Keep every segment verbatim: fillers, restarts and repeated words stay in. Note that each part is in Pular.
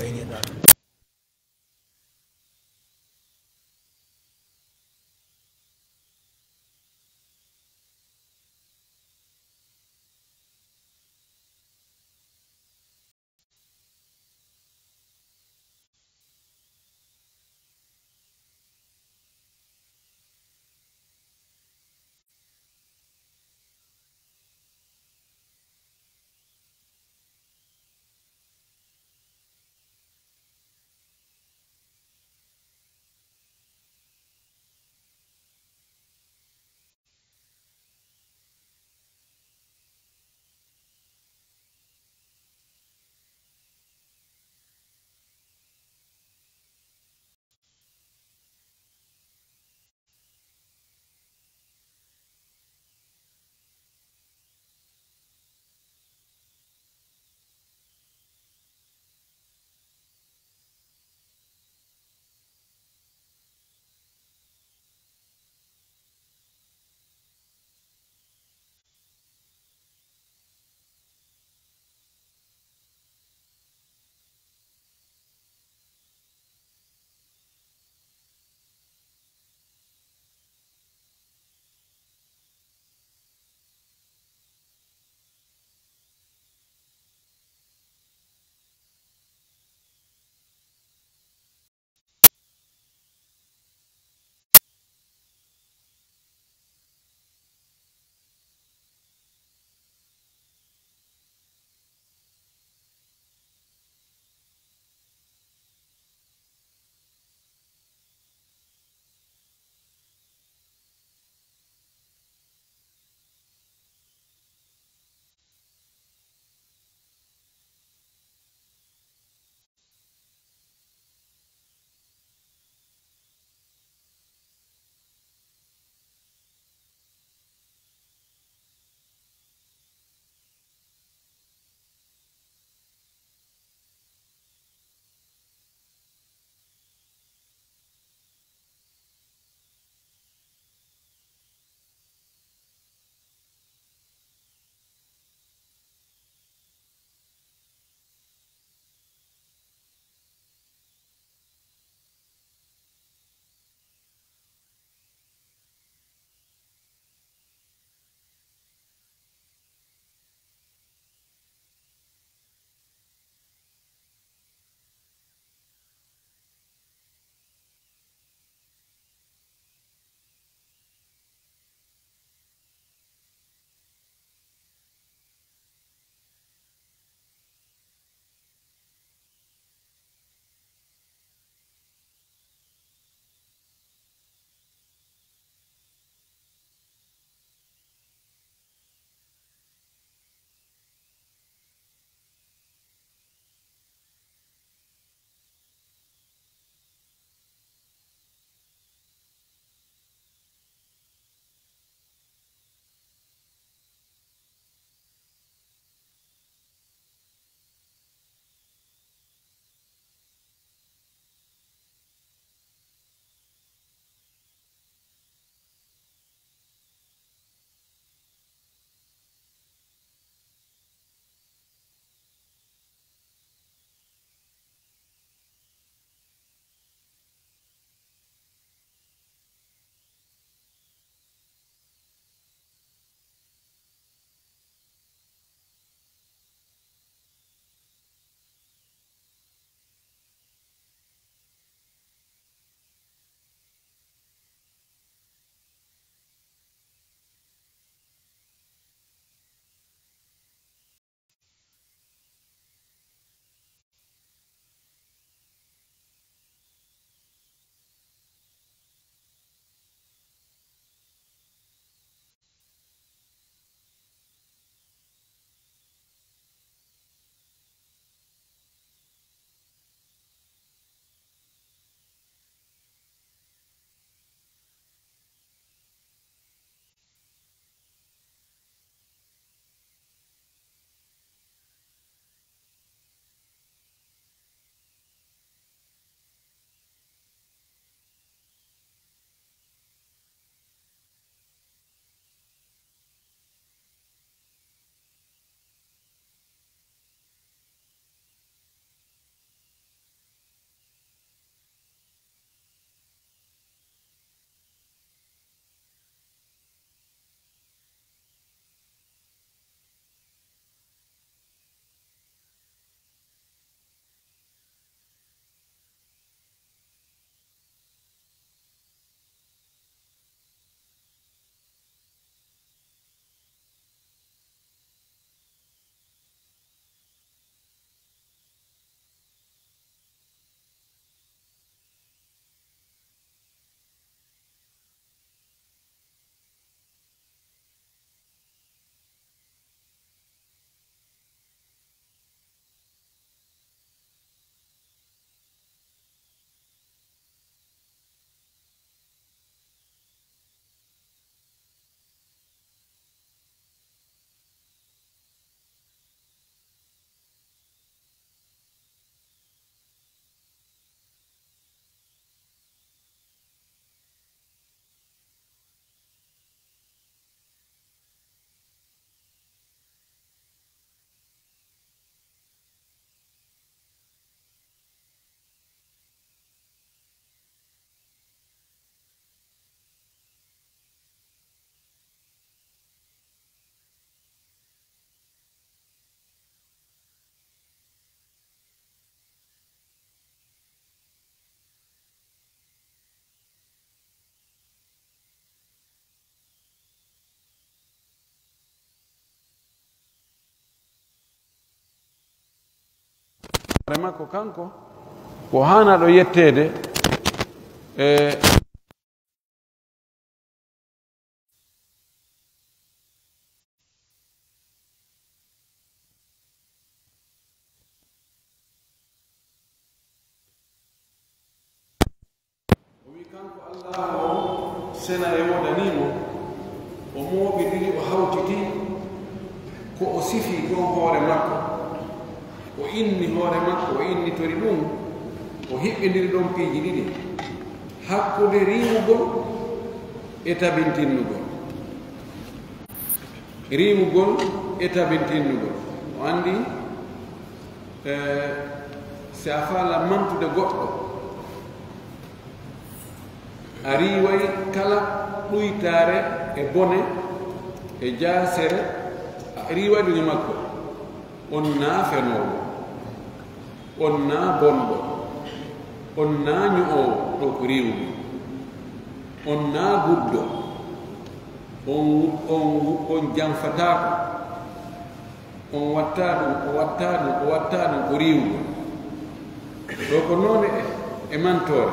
Gayni e Daado. hoore makko kanko, ko haanaaɗo yetteede, e O wi'i, kanko Allaahu on, sena e woodanii mo, o mooɓindiri, o hawtiti ko o sifi ɗon hoore makko, o inni hoore makko, o innitori ɗum, o hiɓɓindiri ɗon piiji ɗiɗi, hakkunde riiwugol e tabintinnugol. Riiwugol e tabintinnugol. O anndi, eh, si a faalaa mantude goɗɗo, a riiway kala ɗuytaare e bone e jaasere, a riiway ɗum e makko. On naa fenoowo, on naa bonɗo, on naa ño'oowo, ɗo ko riiwugol. On naa guddo, on, on, on janfataako, on wattaa ɗum, o wattaa ɗum, o wattaa ɗum, ko riiwugol. Ɗo ko noone e, e mantoore.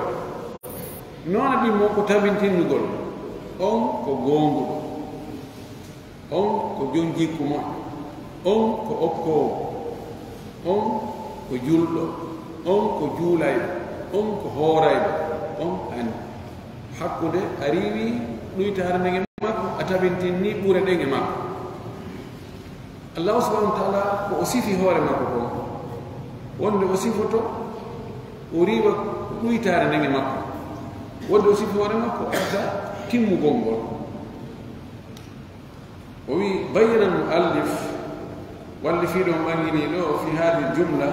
Noone ɗin mo ko tabintinnugol, on ko goonguɗo. On ko jon jikku moƴƴo, on ko okkoowo, on ko julɗo, on ko juulayɗo, on ko hoorayɗo, on ani. Hakkunde a riiwi ɗuytaare nden e makko, a tabintinni ɓure ɗen e makko. Allahu subhanahu wa taala ko o sifi hoore makko kon, wonde o sifoto, o riiwa ɗuytaare nden e makko. Wonde o sifi hoore makko, adda timmugol ngol. O wi'i, bayyana al-mu'allif, wallifiiɗo on ɓanginii ɗo, fi haadihi jumla,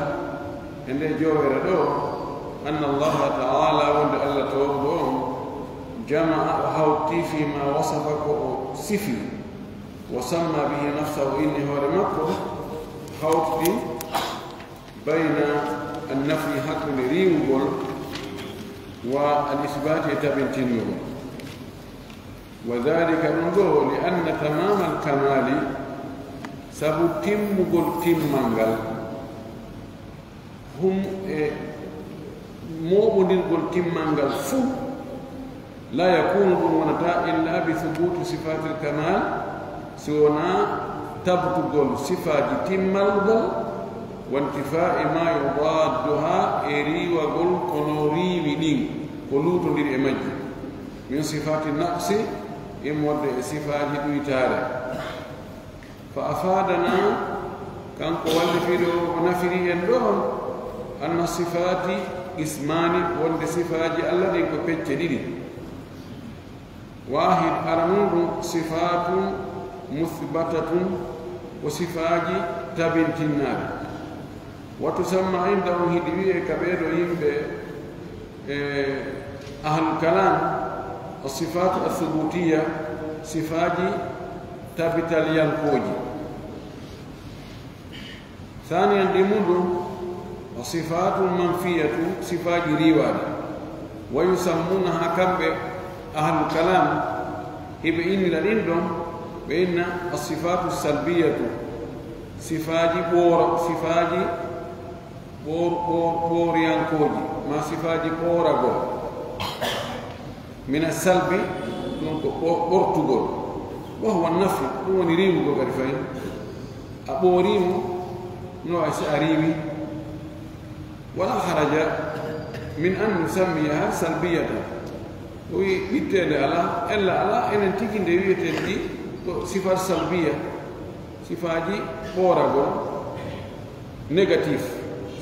e nde jowere ɗo, anna Allaha ta'ala, wonde Alla tooruɗo on, jama'a, o hawti fi ma wasafa, ko o sifi, wa samma bihi nafsahu, o inni hoore makko, hawti bayna an-nafyi, hakkunde riiwugol, wa al-isbaati, e tabintinnugol. Wa dhalika, ɗum ɗo, li anna tamamal kamali, sabu timmugol timmal ngal, hum, e mooɓondirgol timmal ngal fuu, la yakunu, ɗum wonata, illa bi thubuti sifatil kamal, si wonaa tabtugol sifaaji timmal ngal, wa intifa'i ma yudadduha, e riiwagol ko no riiwi ɗin, ko luutondiri e majji. Min sifati naqsi, immorde e sifaaji ɗuytaare. Fa afadana, kanko wallifiiɗo o, o nafiri en ɗon, anna sifaati qismaani, wonde sifaaji Alla ɗin ko pecce ɗiɗi. Waahid, aranun ɗun, sifaatun muthbatatun, ko sifaaji tabintinnaaɗi. Wa tusamma indahum, hiɗi wi'ee ka ɓee ɗoo yimɓe, e ahlul kalam, as-sifaatu ath-thubutiyya, sifaaji tabitaliyankooji. Thaniyan, ɗimmun ɗun, as-sifaatu al-manfiyyatu, sifaaji riiwaaɗi. Wa yusammunaha, kamɓe ahlul kalam, hiɓe innira ɗin ɗon, ɓe inna as-sifaatu as-salbiyyatu, sifaaji ɓoora-, sifaaji ɓoor-, ɓoor-, ɓooriyankooji, maa sifaaji ɓooragol. Mina salbi, ɗun ko ɓo-, ɓortugol. Wa huwa nafi, ɗun woni riiwugol kadi fahin. A ɓoorii mo, no ay si a riiwi. Wala haraja min an nusammiyaha salbiyatan. O wi'i, ɓitteende alaa, ella alaa, enen tigi nde wi'eten ɗi ko sifat salbiya, sifaaji ɓooragol, négatif.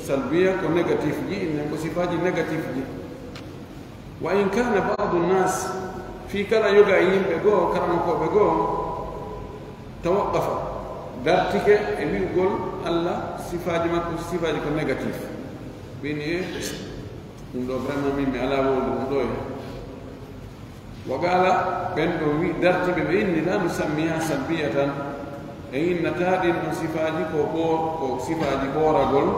Salbiya ko négatif ji, innen ko sifaaji négatif ji. Wa in kana ba'du nas, fii kala yoga e yimɓe goo, karamokooɓe goo, tawaqqafa, dartike e wi'ugol Alla sifaaji makko, sifaaji ko négatif. Ɓe inni, e, ɗum ɗo vraiment min mi alaa wowlude ɗum ɗo e. Wa qala, ɓen ɗon wi-, dartiɓe ɓe inni, la nusammiha salbiyatan, en innataa ɗin ɗon sifaaji ko ɓo-, ko sifaaji ɓooragol,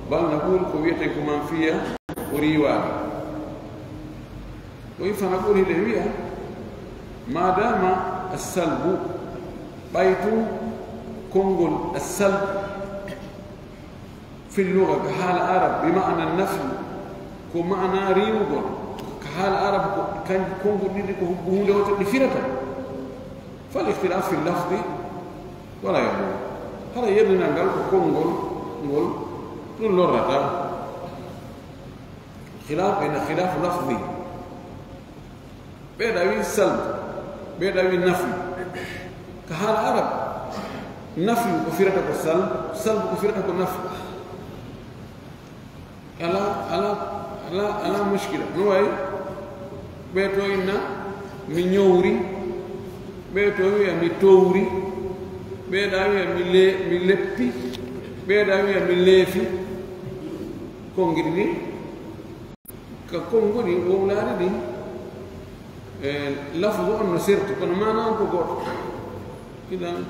bal naqul ko wi'eten ko manfiya, ko riiwaaɗi. O wi, fa naqul, hiɗen wi'a, ma dama as-salbu, ɓay tun konngol as-salb, في اللغة, ka haala Arab, بمعنى النفي, ko maanaa riiwugol. Ka haala Arab, ko kan-, konguɗi ɗiɗi ko huunde wootere ɗi firata. فالاختلاف في اللفظ ولا يضر. Hara yerdinal ngal ko konngol ngol, ɗum lorrataa. Khilaaf, ɓe na khilaaf lafzi. Ɓe ɗawi salb, ɓe ɗawi nafi. Ka haala Arab, nafi ko firata ko salb, salb ko firata ko nafi. Alaa, alaa, alaa, alaa muskila. No wayi, ɓee to inna mi ñowri, ɓee to wi'a mi towri, ɓee ɗa wi'a mi le-, mi leppi, ɓee ɗa wi'a mi leefi. Konngiri ɗin, ka konngiri wowlaari ɗin, e, lafzu on no serti, kono maana on ko gooto. Idan,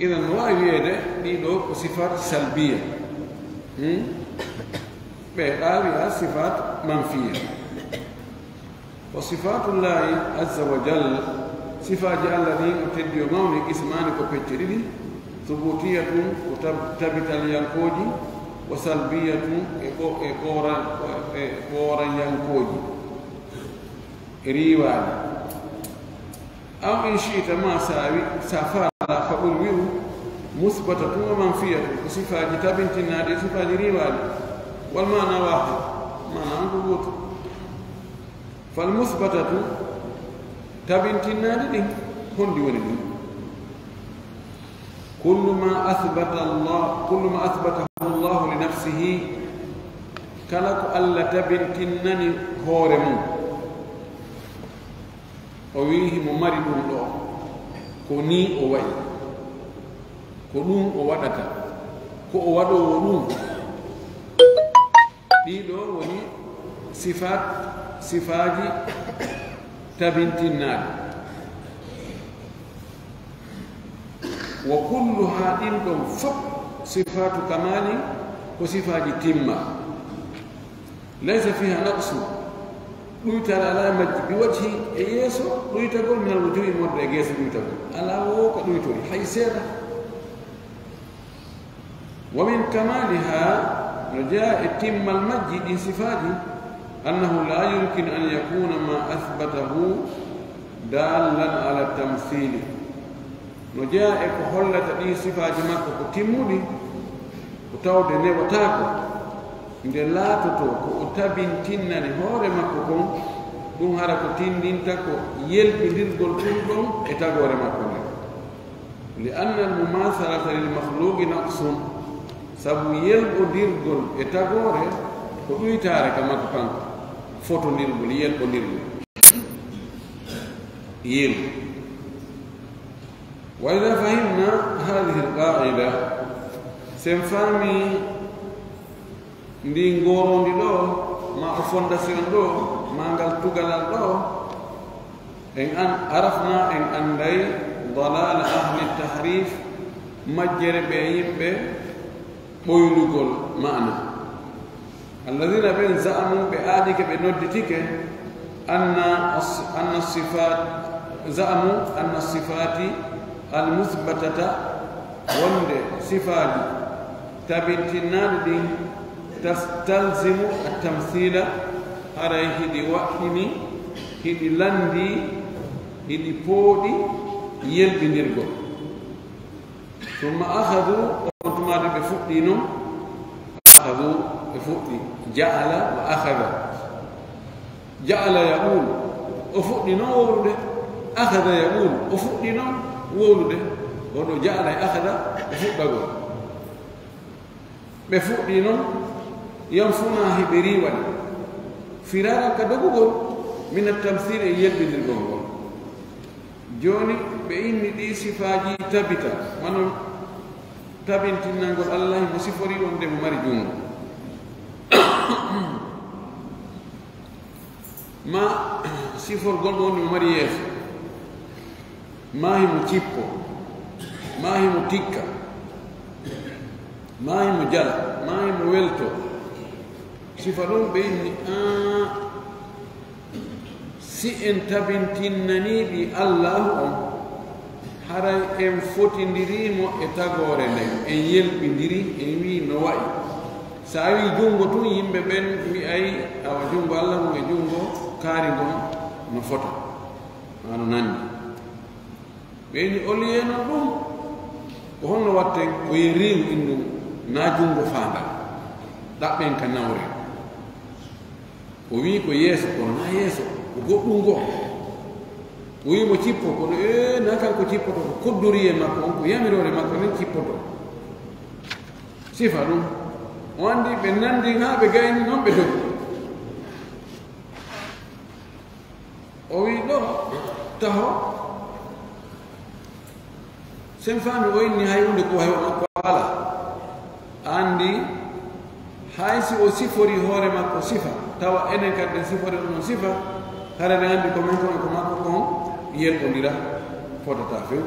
idan no waawi wi'eede ɗii ɗoo ko sifaat salbiya. Hmm? Ɓe ɗaawi a sifaat manfiya. Wa sifaatullaahi azza wa jalla, sifaaji Alla ɗin o teddi o mawni, qismaani ko pecce ɗiɗi, subuutiyatun ko tab-, tabitaliyankooji, wa salbiyatun e ɓo-, e ɓoora-, e ɓoorayankooji. Riiwaali. Aw in shi'ta ma sa wi-, sa faala faɗol wi'u musbatatun wa manfiyatun, ko sifaaji tabintinnaaɗi e sifaaji riiwaali. Wal maana waahid, maana on ko gooto. Fal musbatatu, tabintinnaaɗi ɗin, honɗi woni ɗin? Kullu ma athbata Allah, kullu ma athbatahu Allahu li nafsihi, kala ko Alla tabintinnani hoore mum, o wi'i himo mari ɗum ɗoo, ko nii o wa'i, ko ɗum o waɗata, ko o waɗoowo ɗum. Ɗii ɗoo woni sifaat, sifaaji tabintinnaaɗi. Wa kulluhaa, ɗin ɗon fof, sifaatu kamaali, ko sifaaji timma. Laysa fiihaa naqsun, ɗuytaare alaa e majji, bi wajhi, e yeeso ɗuytagol, minal wujuuhi, immorde e geese ɗuytagol. Alaa woo ka ɗuytori, hay seeɗa. Wa min kamaalihaa, no jeyaa e timmal majji, ɗin sifaaji, annahu laa yumkinu an yakuuna maa athbatahu daallan ala tamsiili. No jeyaa e ko hollata ɗii sifaaji makko ko timmuɗi, ko tawde newataa ko, nde laatotoo ko o tabintinnani hoore makko kon, ɗum hara ko tinndinta ko yelɓindirgol ɗum ɗon e tagoore makko nden. Li anna al-mumaasalata lil makhluuqi naqsun, sabu yelɓondirgol e tagoore ko ɗuytaare ka makko kanko, fotondirgol, yelɓondirgol. Yel. Wa idaa fahimnaa haadihil qaa'ida, si en faamii ndii ngooroondi ɗoo, maa o fondasiyon ɗoo, maa ngal tugalal ɗoo, en an-, arafnaa, en annday dalaala ahli tahriif, majjere ɓe yimɓe ɓoylugol maana. Alladina ɓen za'amu, ɓe aadike, ɓe nodditike, anna as-, anna sifaat, za'amu anna sifaati almusbatata, wonde sifaaji tabintinnaaɗi ɗin, tastalzimu attamsiila, haray hiɗi waɗɗini, hiɗi lanndii, hiɗi pooɗi yelɓindirgol. Summa akhadhu, on tuma de ɓe fuɗɗii non. Akhadhu, ɓe fuɗɗii. Ja'ala wa akhadha. Ja'ala yaqulu, o fuɗɗii non wowlude. Akhadha yaqulu, o fuɗɗii non wowlude. Wonno ja'ala e akhadha, ɓe fuɗɗagol. Ɓe fuɗɗii non, yanfuna, hiɓe riiwani, firaaran, ka dogugol, min at-tamsiil, e yelɓindirgol ngol. Jooni, ɓe inni ɗii sifaaji tabita, wano tabintinnangol Allah, himo siforii wonde mo mari junngo. Maa siforgol mo wonde mo mari yeeso. Maa himo cippo, maa himo tikka, maa himo jala, maa himo weltoo. Sifa ɗum ɓe inni, aa, si en tabintinnanii ɗi Allaahu on, haray en fotindirii mo e tagoore nden, en yelɓindirii, en wi'i no wa'i. Si a wi'i junngo tun, yimɓe ɓen wi'ay, awa, junngo Alla ngon e junngo kaari ngon no fota, maa no nanndi. Ɓe inni, "Au lieu non ɗum, ko honno watten?" O wi'i, "Riiw innun, naa junngo faandaa." Ɗaɓɓen ka nawre. O wi'i ko yeeso, kono naa yeeso, ko goɗɗun goo. O wi'i mo cippo, kono ee, naa kanko cippoto, ko koddorii e makko on, ko yamiroore makko nden cippoto. Sifa ɗum. O anndi ɓe nanndi haa ɓe gayni non ɓe dogi. O wi'i ɗoo, taho. Sen faami o inni hay huunde ko wawi makko alaa. A anndi, hay si o siforii hoore makko sifa, tawa enen kadi en siforii ɗum sifa, hara en anndi ko men kon e ko makko kon yelɓondira, fotataa few.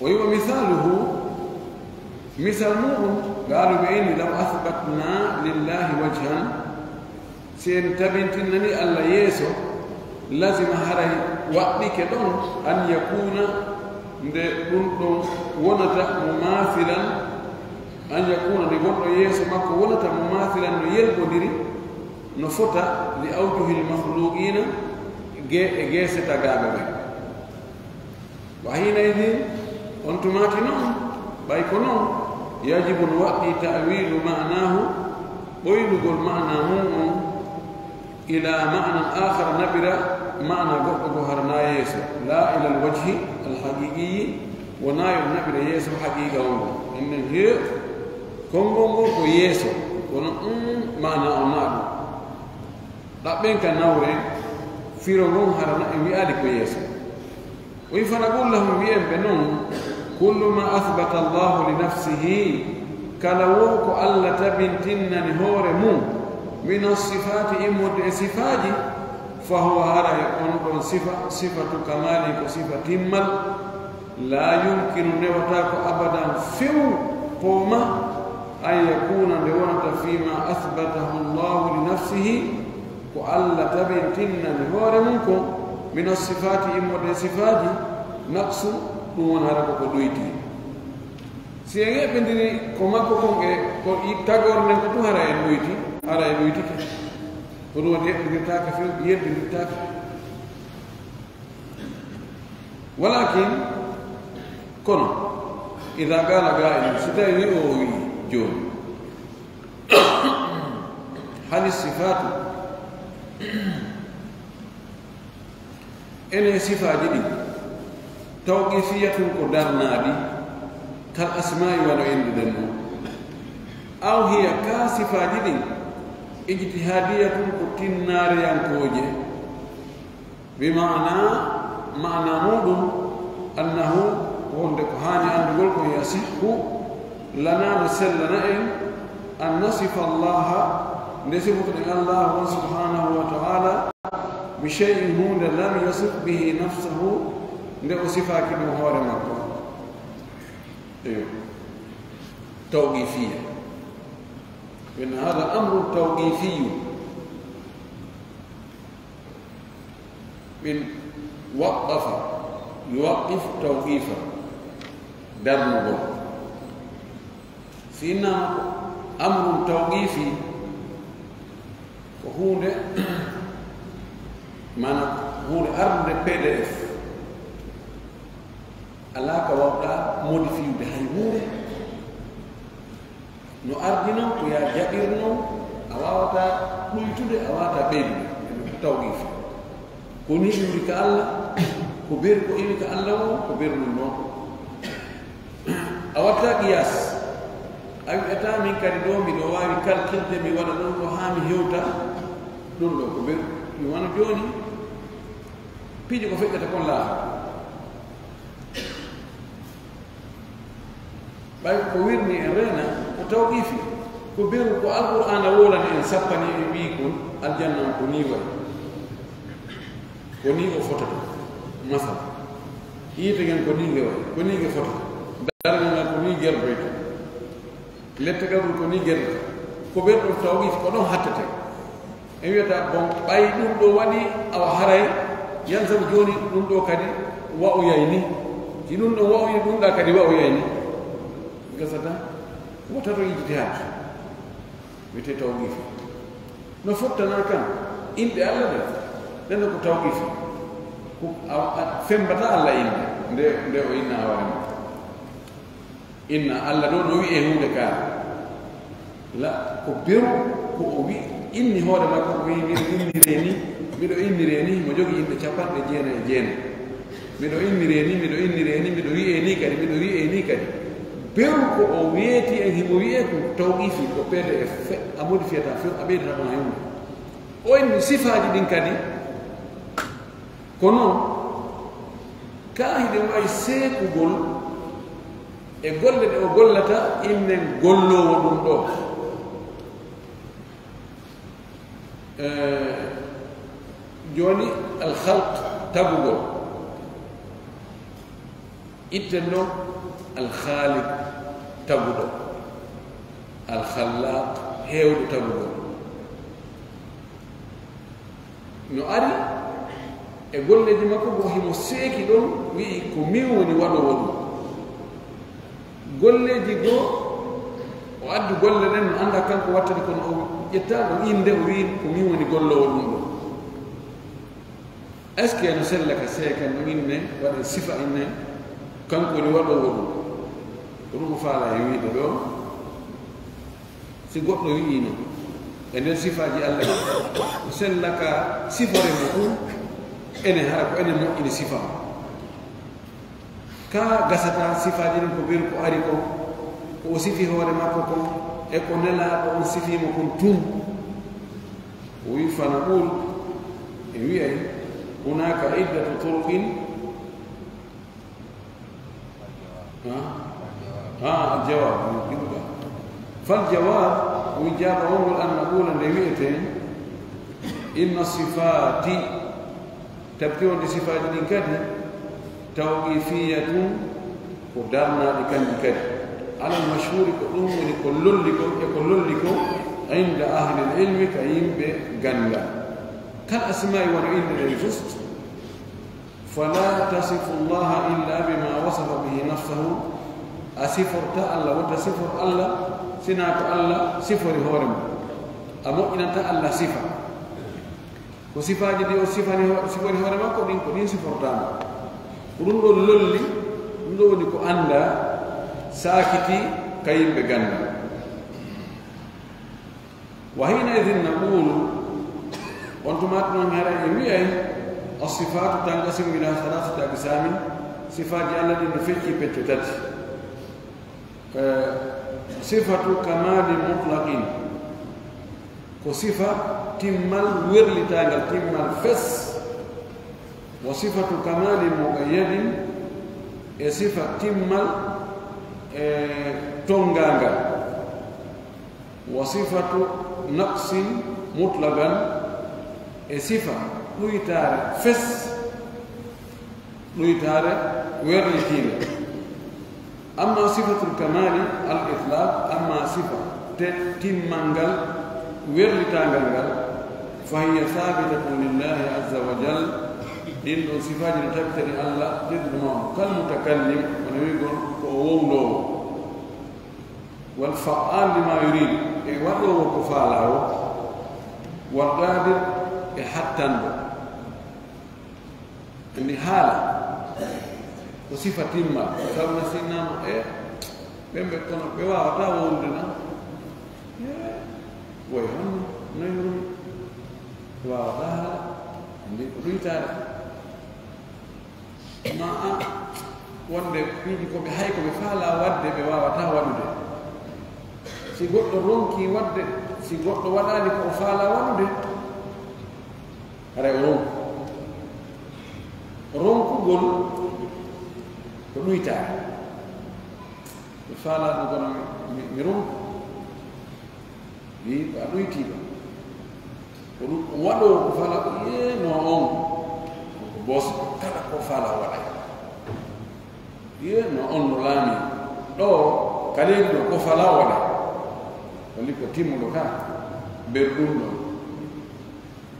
O wi'i, "Wa misaaluhu, misal muuɗum, qaaluu ɓe inni, law asbatnaa lillaahi wajhan, si en tabintinanii Alla yeeso, lazima haray waɗɗike ɗon, an yakuuna, nde ɗum ɗon wonata mumaasilan, an yakuuna, nde gonɗo yeeso makko wonata mumaasilan no yelbondiri, no fota li awjuhil makhluuqiina, ge-, e geese tagaaɓe ɓen." Wa hiina idin, on tumaaki non, ɓay ko non, yajibu no waɗɗii ta'wiilu ma'naahu, ɓoynugol ma'naa mun on, ila ma'nan aakhar, naɓira ma'naa goɗɗo goo hara naa yeeso, laa ilal wajhi al haqiiqiyyi, wonaa yo naɓira yeeso haqiiqa on ngon. Ennen hee, konngol ngol ko yeeso, kono mm, ma'naa on naa ɗum. Ɗaɓɓen ka nawre, firo ngon hara na en wi'aali ko yeeso. O wi'i, "Fa naqulu lahum," wi'en ɓe non, "Kullu ma athbata Allahu li nafsihi, kala woo ko Alla tabintinnani hoore mun, min as-sifaati, immorde e sifaaji, fa huwa, haray on ɗon sifa, sifatu kamaalin, ko sifa timmal, laa yumkinu, newataa ko abadan few pooma, an yakuuna, nde wonata, fii ma athbatahu Allahu li nafsihi, ko Alla tabintinnani hoore mun kon, min as-sifaati, immorde e sifaaji, naqsu, ɗum woni hara ko ko ɗoyti." Si en eɓɓindiri ko makko kon e ko i-, tagoore nden ko tun hara en ɗoyti, hara en ɗoytike. Ko ɗum waɗi eɓɓindirtaake few, yelbindirtaake. Walaakin, kono, idaa qaala qaa'ilun, si tawii wi'oowo wi'i jooni, hali sifaatu, enen sifaaji ɗin, tawqiifiyyatun, ko darnaaɗi, kal asmaa'i, wano innde ɗen non. Aw hiya, kaa sifaaji ɗin, ijtihaadiyyatun, ko tinnaariyankooje. Bi ma'ana, ma'ana muuɗum, annahu, wonde ko haani anndugol kon, yasihhu lana, no sellana en, an nasifa Allaha, nde sifotoɗen Allah on subhanahu wa ta'ala, bi shay'in, huunde, lam yasif bihi nafsahu, nde o sifaaki ɗum hoore makko. Eyo. Tawqifiyya. Wa inna hadha amrun tawqifiyyun. Min waqqafa, yuwaqqifu tawqifan, darnugol. Si innama ko amrun tawqifi, ko huunde, maanaam huunde arde P D F, alaa ka wawɗaa modifiyude hay huunde. No ardi non, ko yaa jaɓir non, a waawataa ɗuytude, a waawataa ɓeydude. Ko tawqifi. Ko nii iwri ka Alla, ko beru ko iwi ka Alla woo, ko beru non non. A waɗataa qiyaas. A wi'ataa min kadi ɗoo miɗo waawi kalkilde, mi waɗa ɗum ɗoo haa mi hewta ɗum ɗoo. Ko beru, mi wano jooni, piiji ko feƴƴata kon laafa. Ɓay ko wirni en reena, ko tawqifi, ko beru, ko Alqur'aana wolani en, sappani en, wi'i kon, aljanna on ko nii wa'i, ko nii o fotata, masala. Yiite ngen ko nii nge wa'i, ko nii nge fotata. Darngal ngal ko nii gerdoyta. Lette gabru ko nii gerdoyta. Ko beru ɗon tawqifi, ko ɗon hattete. En wi'ata, bon, ɓay ɗum ɗoo waɗi, awa haray, yan sabu jooni ɗum ɗoo kadi wa'oyay ni. Si ɗum ɗoo wa'oyi, ɗum ɗaa kadi wa'oyay ni. Gasata, wota to ijtihaad. Wiyetee tawqiifi. No fottanaa kan, inɗe Alla ɗen, ɗen no ko tawqiifi. Ko a, a femmbataa Alla innde, nde, nde o inna hoore makko. Inna Alla ɗoo no wi'ee huunde kaa. La, ko beru, ko o wi-, inni hoore makko, o wi'i, "Miɗo inniree nii, miɗo inniree nii", mo jogii inɗe capanɗe jeenay e jeenay. "Miɗo inniree nii, miɗo inniree nii, miɗo wi'ee nii kadi, miɗo wi'ee nii kadi." Beru ko o weeti en, himo wi'ee ko tawqiifi, ko P D F, fe-, a modifiyataa few, a ɓeydataa ɗon hay huunde. O inni sifaaji ɗin kadi, kono kaa hiɗen waawi seekugol e golle ɗe o gollata, innen golloowo ɗum ɗoo. Eh, jooni, al-khalq, tagugol. Itten ɗon al-khaliq, taguɗo. Al-khallaq, heewɗo tagugol. No ari e golleeji makko, ko himo seeki ɗon, wi'i, "Ko min woni waɗoowo ɗum." Golleeji goo, o addi golle ɗen, no anndaa kanko wattani, kono o ƴettaa ɗo innde, o wi'i, "Ko min woni golloowo ɗum ɗoo." Est-ce que no sella ka seekan no inne, waɗen sifa inne, kanko woni waɗoowo ɗum? Ko ɗum o faalaa e wi'ude ɗoo. Si goɗɗo wi'ii non, e nder sifaaji Alla ɗin, o sella ka sifore mo ɗum, enen hara ko enen moƴƴini sifa on. Ka gasata sifaaji ɗin ko beru ko ari kon, ko o sifi hoore makko kon, e ko Nelaaɗo on sifii mo kon tun. O wi'i, "Fa naqul", en wi'ay, "Hunaka iddatu turuqin." Ha? Ha, al-jawab, ɗiɗuɗa. Fal jawab, o jaaba wongol an naqula nde wi'eten, inna sifaati, tabiti wonde sifaaji ɗin kadi, tawqifiyatun, ko darnaaɗi kanji kadi. Alal mashhuri, ko ɗum woni ko lolli ko, e ko lolli ko, inda ahlil ilmi, ka yimɓe ganndal. Kal asma'i, wano innde ɗen just, fala tasifu Allaha illa bima wasafa bihi nafsahu, a siforta Alla, wota sifor Alla, sinaa ko Alla sifori hoore mum. A moƴƴinanta Alla sifa. Ko sifaaji ɗi o sifani ho-, sifori hoore makko ɗin, ko ɗin sifortaama. Ko ɗum ɗon lolli, ɗum ɗon woni ko anndaa, saakiti ka yimɓe ganndal. Wa hina idhin naqulu, on tuma non hara e wi'ay, as-sifatu tanqasimu ila thalathati aqsamin, sifaaji Alla ɗin no fecci pecce tati. Eh, sifatu kamalin mutlaqin, ko sifa timmal werlitaangal, timmal fes. Wa sifatu kamalin muqayyadin, e sifa timmal, eh, tongaangal. Wa sifatu naqsin mutlaqan, e sifa ɗuytaare fes, ɗuytaare werlitiinde. Amma sifatul kamali al itlaq, amma sifa te-, timmal ngal, werlitaangal ngal, fa hiya thabitatun lillahi azza wa jal, ɗin ɗon sifaaji no tabitani Alla tedduɗo mawɗo, kal mutakallim, wano wi'ugol ko o wowloowo. Wal fa'al lima yurid, e waɗoowo ko faalaa woo, wal qadir, e hattanɗo. Anndi haala ko sifa timmal, sabu no sinnaama e ɓen ɓe kono ɓe waawataa wowlude na? E, woy honno, noy woni? Ɓe waawataa haala, anndi ko ɗuytaare. Ma a wonde piiji ko ɓe, hay ko ɓe faalaa waɗde, ɓe waawataa waɗude. Si goɗɗo ronkii waɗde, si goɗɗo waɗaali ko o faalaa waɗude, haray o ronku. Ronkugol ko ɗuytaare. Mi faalaa ɗum kono mi, mi, mi ronku. Wi ko a ɗuytii ɗo. Ko ɗum waɗoowo ko faalaa ko, yee, no on ko boos kala ko faalaa waɗay. Yee, no on no laamii. Ɗo, ka leydi ɗo, ko faalaa waɗay. Woni ko timmuɗo ka, nder ɗum ɗon.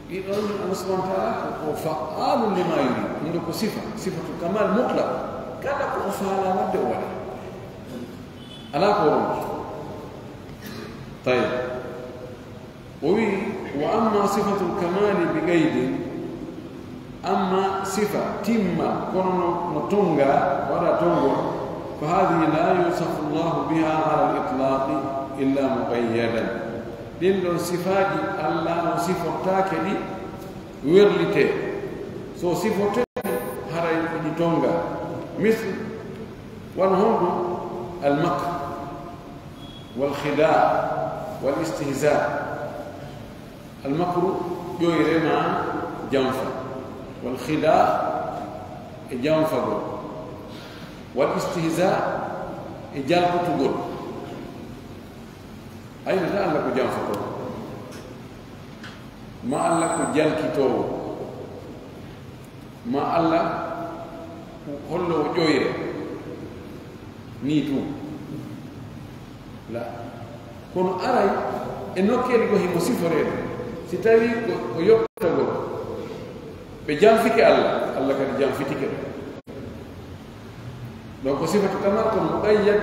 Ɗiɗon, Allah subhanahu wa ta'ala ko, ko fa'aalun lima yurid. Ɗum ɗo ko sifa, sifatul kamal mutlaq. Kala ko o faalaa waɗde, o waɗay. Alaa ko ronki. Tayyib. O wi'i, "Wa amma sifatul kamali bi qaydin," amma sifa timma, kono no, no tonga, waɗa tongol, "fa hadhihi la yusafu Allahu biha ala al-itlaqi illa muqayyadan." Ɗin ɗon sifaaji Allah no sifortaake ɗi werlitee. So sifortee ɗi, haray ɗi tonga. Misl, wano honɗum? Al-makr, wal khidaa, wal istihzaa. Al-makru, ƴoyre maa janfa. Wal khidaa, e janfagol. Wal istihzaa, e jalkitugol. A yi'ataa Alla ko janfotooɗo, maa Alla ko jalkitoowo, maa Alla ko holloowo ƴoyre, nii tun. La. Kono aray e nokkeeli goo himo siforeede. Si tawii ko, ko yottagol, ɓe janfike Alla, Alla kadi janfitike ɓe. Donc, ko sifatu kamal, kono muqayyad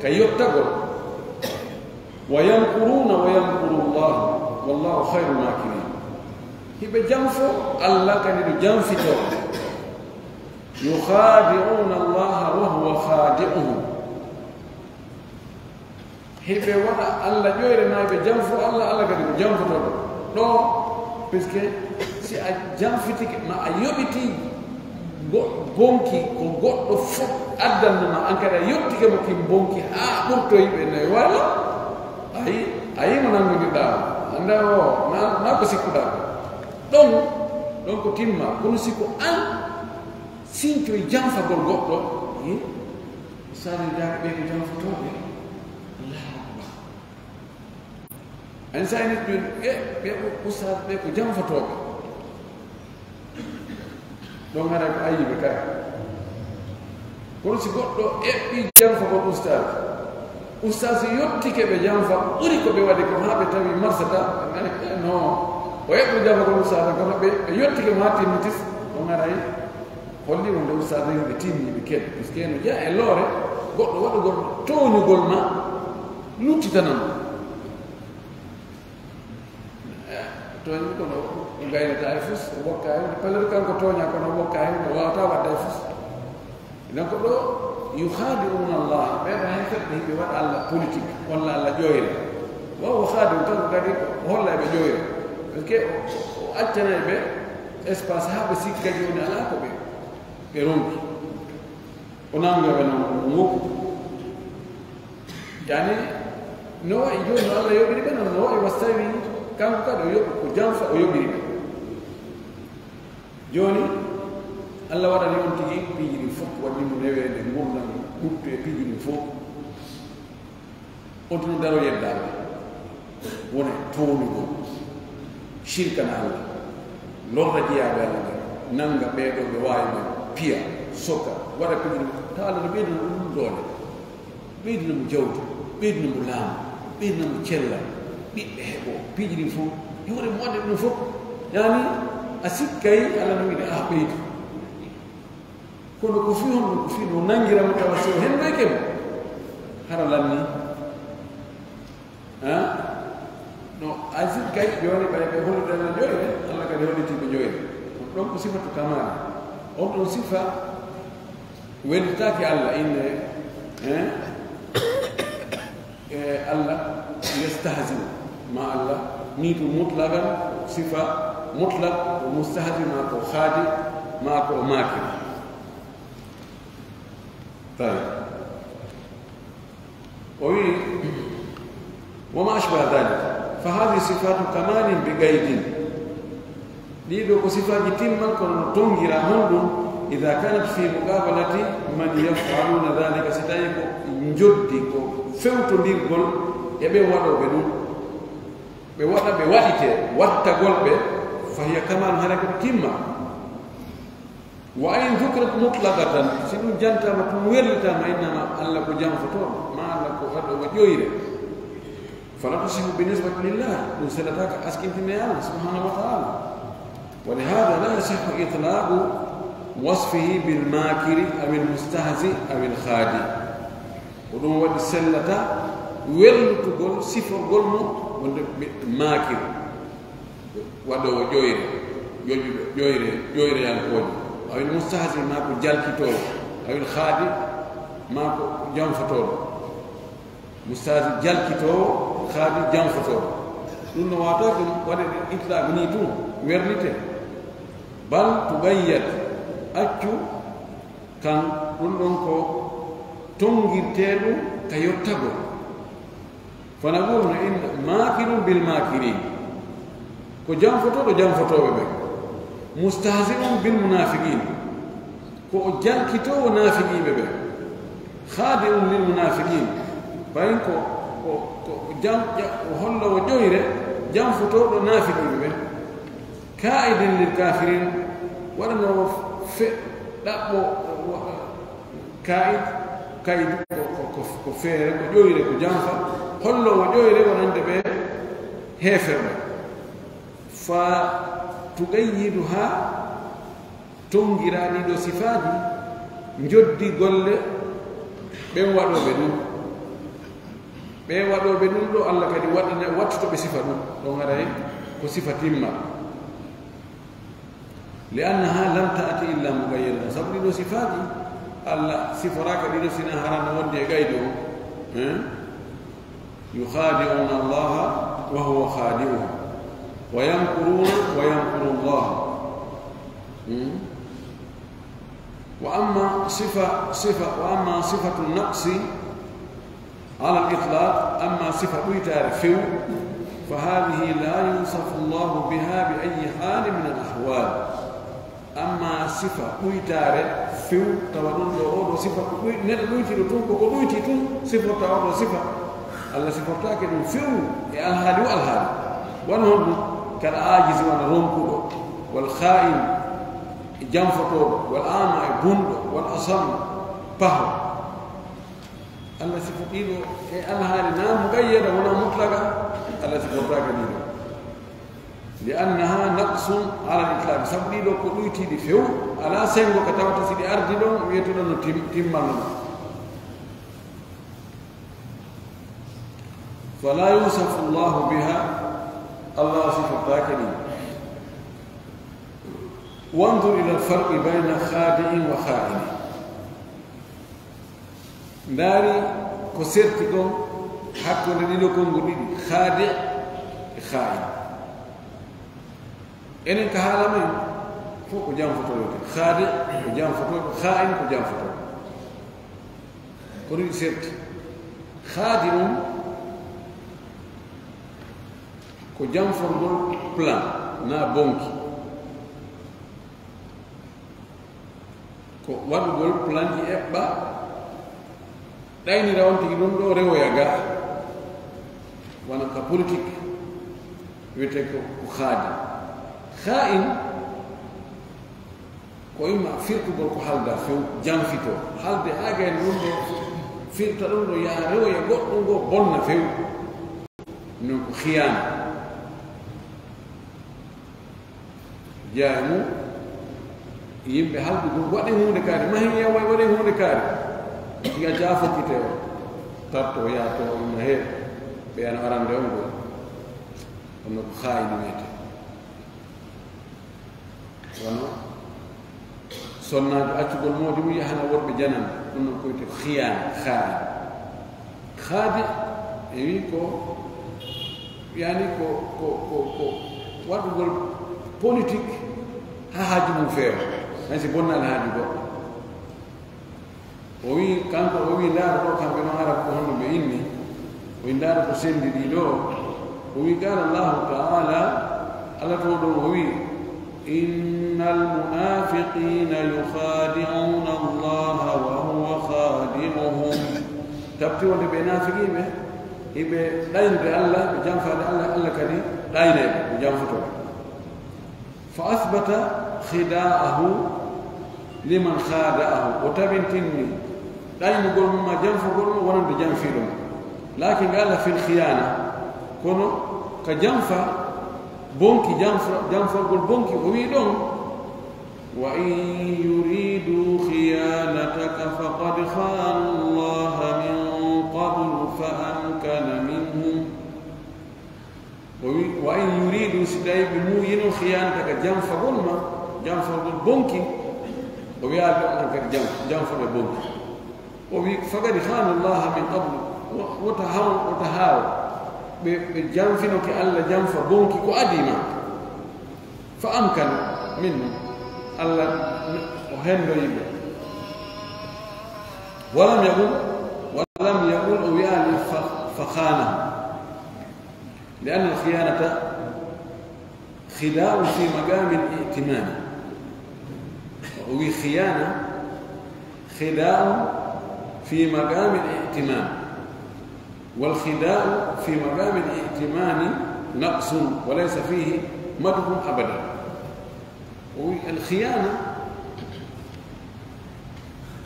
ka yottagol. "Wa yamkuruuna wa yamkuru Allahu, wallahu khayrul maakiriin." Hiɓe janfo, Alla kadi no janfitoo. "Yukhaadi'uuna Allaha wa huwa khaadi'uhum." Hiɓe waɗa Alla ƴoyre, maa ɓe janfo Alla, Alla kadi ko janfotooɗo. Ɗoo, puisque si a janfitike, maa a yoɓitii go-, bonki ko goɗɗo fof addanno ma, an kadi a yottike mo kin bonki haa ɓurtoyi ɓe nayi, wala? A yi-, a yii mo nanngondirɗaa o. Annda o, na, na ko sikkuɗaa ko. Ɗon, ɗon ko timma, kono si ko an sincoy janfagol goɗɗo, eh? Ustaaduuji ɓe ko janfotooɓe. Allahu akbar. An sa nit ɗum, e, ɓe ustaaduuji ɓe ko janfotooɓe. Ɗon haray ko ayiibe kay. Kono si goɗɗo eɓɓi janfagol ustaadu, ustaadu si yottike ɓe janfa, ɓuri ko ɓe waɗi ko haa ɓe tawi marsata, eh, non. O eɓɓi janfagol ustaadu, kono ɓe, ɓe yottike mo haa timmitis, ɗon haray holli wonde ustaadu yimɓe timmiiɓe kadi, puisque no jeyaa e loore goɗɗo waɗugol tooñugol ma, luttitana mo. Tooñi kono o gaynataa e fus, o wokkaa e hunde. Peut-être kanko tooñaa kono o wokkaa e hunde, o waawataa waɗde e fus. Donc ɗoo, "Yukhaadi'uuna Allah", ɓee ɗoo hay fedde hiɓe waɗa Alla politique, walla Alla ƴoyre. Wa huwa khaadi'uhum, kanko kadi o holla ɓe ƴoyre. Parce que o, o accanay ɓe espace haa ɓe sikka jooni alaa ko ɓe, ɓe ronki. O nannga ɓe non, o woppu. Yani, no wa'i jooni no Alla yoɓiri ɓe non, no wa'i wa si tawi kanko kadi o yoɓi ko janfa, o yoɓiri ɓe. Jooni, Alla waɗani on tigi piiji ɗin fof, waɗani mo neweende, ngurndan, ɓuttu e piiji ɗin fof. On tun daro yeddaama. Wona e tooñugol, shirkana Alla, lorra jeyaaɓe Alla ɓen, nannga ɓee ɗoo ɓe waawi ɓen, piya, soka, waɗa piiji ɗin, taala no ɓeydana ɗum doole. Ɓeydina mo jawdi, ɓeydina mo laamu, ɓeydina mo cellal, ɓiɓɓe heɓoo, piiji ɗin fof, e hoore mo waɗde ɗum fof. Yani, a sikkay Alla no wiide, ah, ɓeydu. Kono ko fii honɗun? Ko fii no nanngira mo tawa si o henndoyke mo, hara lanni. Ha? No, a sikkay jooni ɓay ɓe hollitii Alla ƴoyre, Alla kadi hollitii ɓe ƴoyre. Ɗon ko sifatu kamaal. On ɗon sifa Wellitaaki Alla, inne, eh? E Alla, yastahzi'u, ma Alla, nitu mutlaqan, sifa mutlaq, ko mustahzi, ma ko khaadi, ma ko maakir. Tawi. O wi'i, "Wa ma ashbaha dhalik, fa hadhihi sifatu kamalin bi qaydin." Ɗii ɗoo ko sifaaji timmal, kono no tongiraa honɗun? "Idha kanat fi muqabalati man yaf'aluna dhalika," si tawii ko njoddi, ko fewtondirgol e ɓen waɗooɓe ɗun. Ɓe waɗa, ɓe waɗitee, wattagol ɓe, fa hiya kamalun, haray ko timma. Wa in dhukirat mutlaqatan, si ɗun jantaama tun, wellitaama, innama Alla ko janfotooɗo, ma Alla ko waɗoowo ƴoyre. Fala tasihu bi nisbati lillah, ɗun sellataake askintine Alla subhanahu wa ta'ala. Wa li hadha la yasihhu itlaqu wasfihi bil makiri aw al mustahzi aw al khadi. Ko ɗum waɗi sellata wellutugol siforgol mo wonde ɓe-, maakir, waɗoowo ƴoyre, ƴoƴuɗo, ƴoyre, ƴoyreyankoojo. Awil mustahzi maa ko jalkitoowo, awil khaadi maa ko janfotooɗo. Mustahzi jalkitoowo, khaadi janfotooɗo. Ɗum no waawata ɗum waɗe itlaq nii tun, wernite. Bal tuqayyad, accu kan ɗum ɗon ko tongirteeɗum ka yottagol. Fa naqulu no inna maakirun bil maakirin. Ko janfotooɗo janfotooɓe ɓen. Mustahzi'un bil munaafiqiin. Ko o jalkitoowo naafiqiiɓe ɓen. Khaadi'un lil munaafiqiin. Ɓayin ko, ko, ko jan-, ja-, o holloowo ƴoyre janfotooɗo naafiqiiɓe ɓen. Kaa'idin lil kaafiriin, waɗanoowo fe-, ɗaɓɓo, kaa'id, kaa'id ko, ko, ko, ko feere, ko ƴoyre, ko janfa, holloowo ƴoyre wonande ɓe heeferɓe. Fa tuqayyiduhaa, tongiraa ɗii ɗoo sifaaji, njoddi golle ɓen waɗooɓe ɗum. Ɓee waɗooɓe ɗum ɗoo, Alla kadi waɗana, wattoto ɓe sifa ɗum. Ɗon haray ko sifa timma. Li annaha lam ta'ti illa muqayyadatan. Sabu ɗii ɗoo sifaaji, Alla siforaaka ɗii ɗoo sina hara no wondi e gaydo on. Eh? Yukhadi'una Allaha wa huwa khadi'uhum. Wa yamkuruna wa yamkuru Allah. Hmm? Wa amma sifa, sifa, wa amma sifatu naqsi, Ala al-itlaq, amma sifa ɗuytaare few, fa hadhihi la yusafu Allahu biha bi ayyi halin min al-ahwal. Amma sifa ɗuytaare few, tawa ɗum ɗoo, oo ɗoo sifa ko ɗuy-, neɗɗo ɗuytiiɗo tun, ko ko ɗuyti tun siforta oo ɗoo sifa. Alla sifortaake ɗum few e alhaali wo alhaali. Wano honɗum? Kal ajizi, wano ronkuɗo, wal kha'in, e janfotooɗo, wal a'ma, e bunɗo, wal asam, paho. Alla sifo ɗii ɗoo e alhaali na muqayyada, wona mutlaqa, Alla sifortaake ɗii ɗoo. Li annaha naqsun ala al-itlaq, sabu ɗii ɗoo ko ɗuytiiɗi few, alaa senngo ka tawata si ɗi ardii ɗon, wi'ete ɗon no tim-, timmal non. Fala yusafu Allahu biha, Alla sifortaake ɗi. Wanzur ila al-farqi bayna khadi'in wa kha'inin. Ndaari ko serti kon hakkunde ɗii ɗoo konnguɗi ɗiɗi, khaadi' e kha'in. Enen ka haala men, fof ko janfotooɓe. Khaadi' ko janfotooɓe, kha'in ko janfotooɓe. Ko ɗiɗi serti. Khaadi' on ko janforgol plan, na bonki. Ko waɗugol planji eɓɓa, ɗaynira on tigi ɗum ɗoo rewoya ga, wano ka politique, wiyetee ko, ko khaadi'. Kha'in, ko imma firtugol ko haalda few, janfito. Haalde haa gayna ɗum ɗoo, firta ɗum ɗoo, yaha rewoya goɗɗum goo, bonna few. Non ko khiyaana. Jeyaa e mum, yimɓe halkugol, waɗen huunde kaari, mahin yaway, waɗen huunde kaari. Tiga jaa fokkitee o, tarto, yaatoo, inna hee, ɓe ano arande on goo. Kono ko khaa'in wiyetee. Wano sonnaajo accugol moodi mum yahana worɓe janana, ɗum non ko wiyetee khiyaana, khaa'in. Khaadi' e wii ko, yani ko, ko, ko, ko waɗugol politique haa haaju mum feewa, hay si bonnaali haaju goɗɗo. O wii, kanko o wii, ndaara ɗoo kamɓe non Arab ko honno ɓe inni, o wii, ndaara ko senndi ɗii ɗoo. O wii, qaala Allahu ta'ala, Alla to ɗon o wii, إن المنافقين يخادعون الله وهو خادعهم. Tabti wonde ɓe naafiqiiɓe, hiɓe ɗaynude Alla, ɓe janfaade Alla, Alla kadi ɗaynay ɓe, ɓe janfotoo. فأثبت خداعه لمن خادعه. O tabintinni ɗaynugol mum maa janfugol mum wonande janfiiɗo mum. Laakin قال في الخيانة, kono ka janfa bonki, janfa-, janfagol bonki, o wii ɗon, وإن يريدوا خيانتك فقد خانوا الله من ɓe muuyino khiyaanata ka janfagol ma, janfagol bonki, o wi'aali ɓe on kadi janf-, janfo ɓe bonki. O wi'i, "Faqad khanu Allaha min qablu." Wo-, wota haw-, wota haaw. Ɓe, ɓe janfinoke Alla janfa bonki ko adii ma. Fa amkana minhum. Alla n-, o hendoyi ɓe. Walam yaqul, walam yaqul, o wi'aali fa, fa khanahum. Li anna al khiyanata khida'un fi maqami al i'timan. O wi'i khiyana khida'un fi maqami al i'timan. Wal khida'u fi maqami al i'timan naqsun wa laysa fihi madhun abadan. O wi'i al khiyana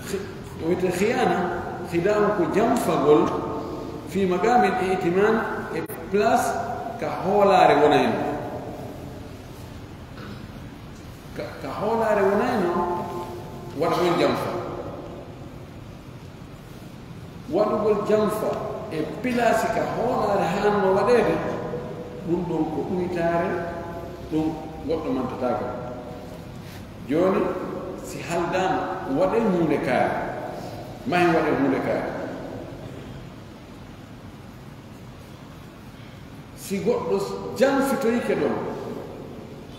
Khi-, o wi'ete khiyana, khida'un ko janfagol, fi maqami al i'timan, e place ka hoolaare wonayno. Ka, ka hoolaare wonayno, waɗa ɗon janfa. Waɗugol janfa e pilaasi ka hoolaare haanno waɗeede, ɗun ɗon ko ɗuytaare, ɗun goɗɗo mantataake. Jooni, si haldaama, waɗee huunde kaari. Mahi waɗee huunde kaari. Si goɗɗo janfitoyike ɗon,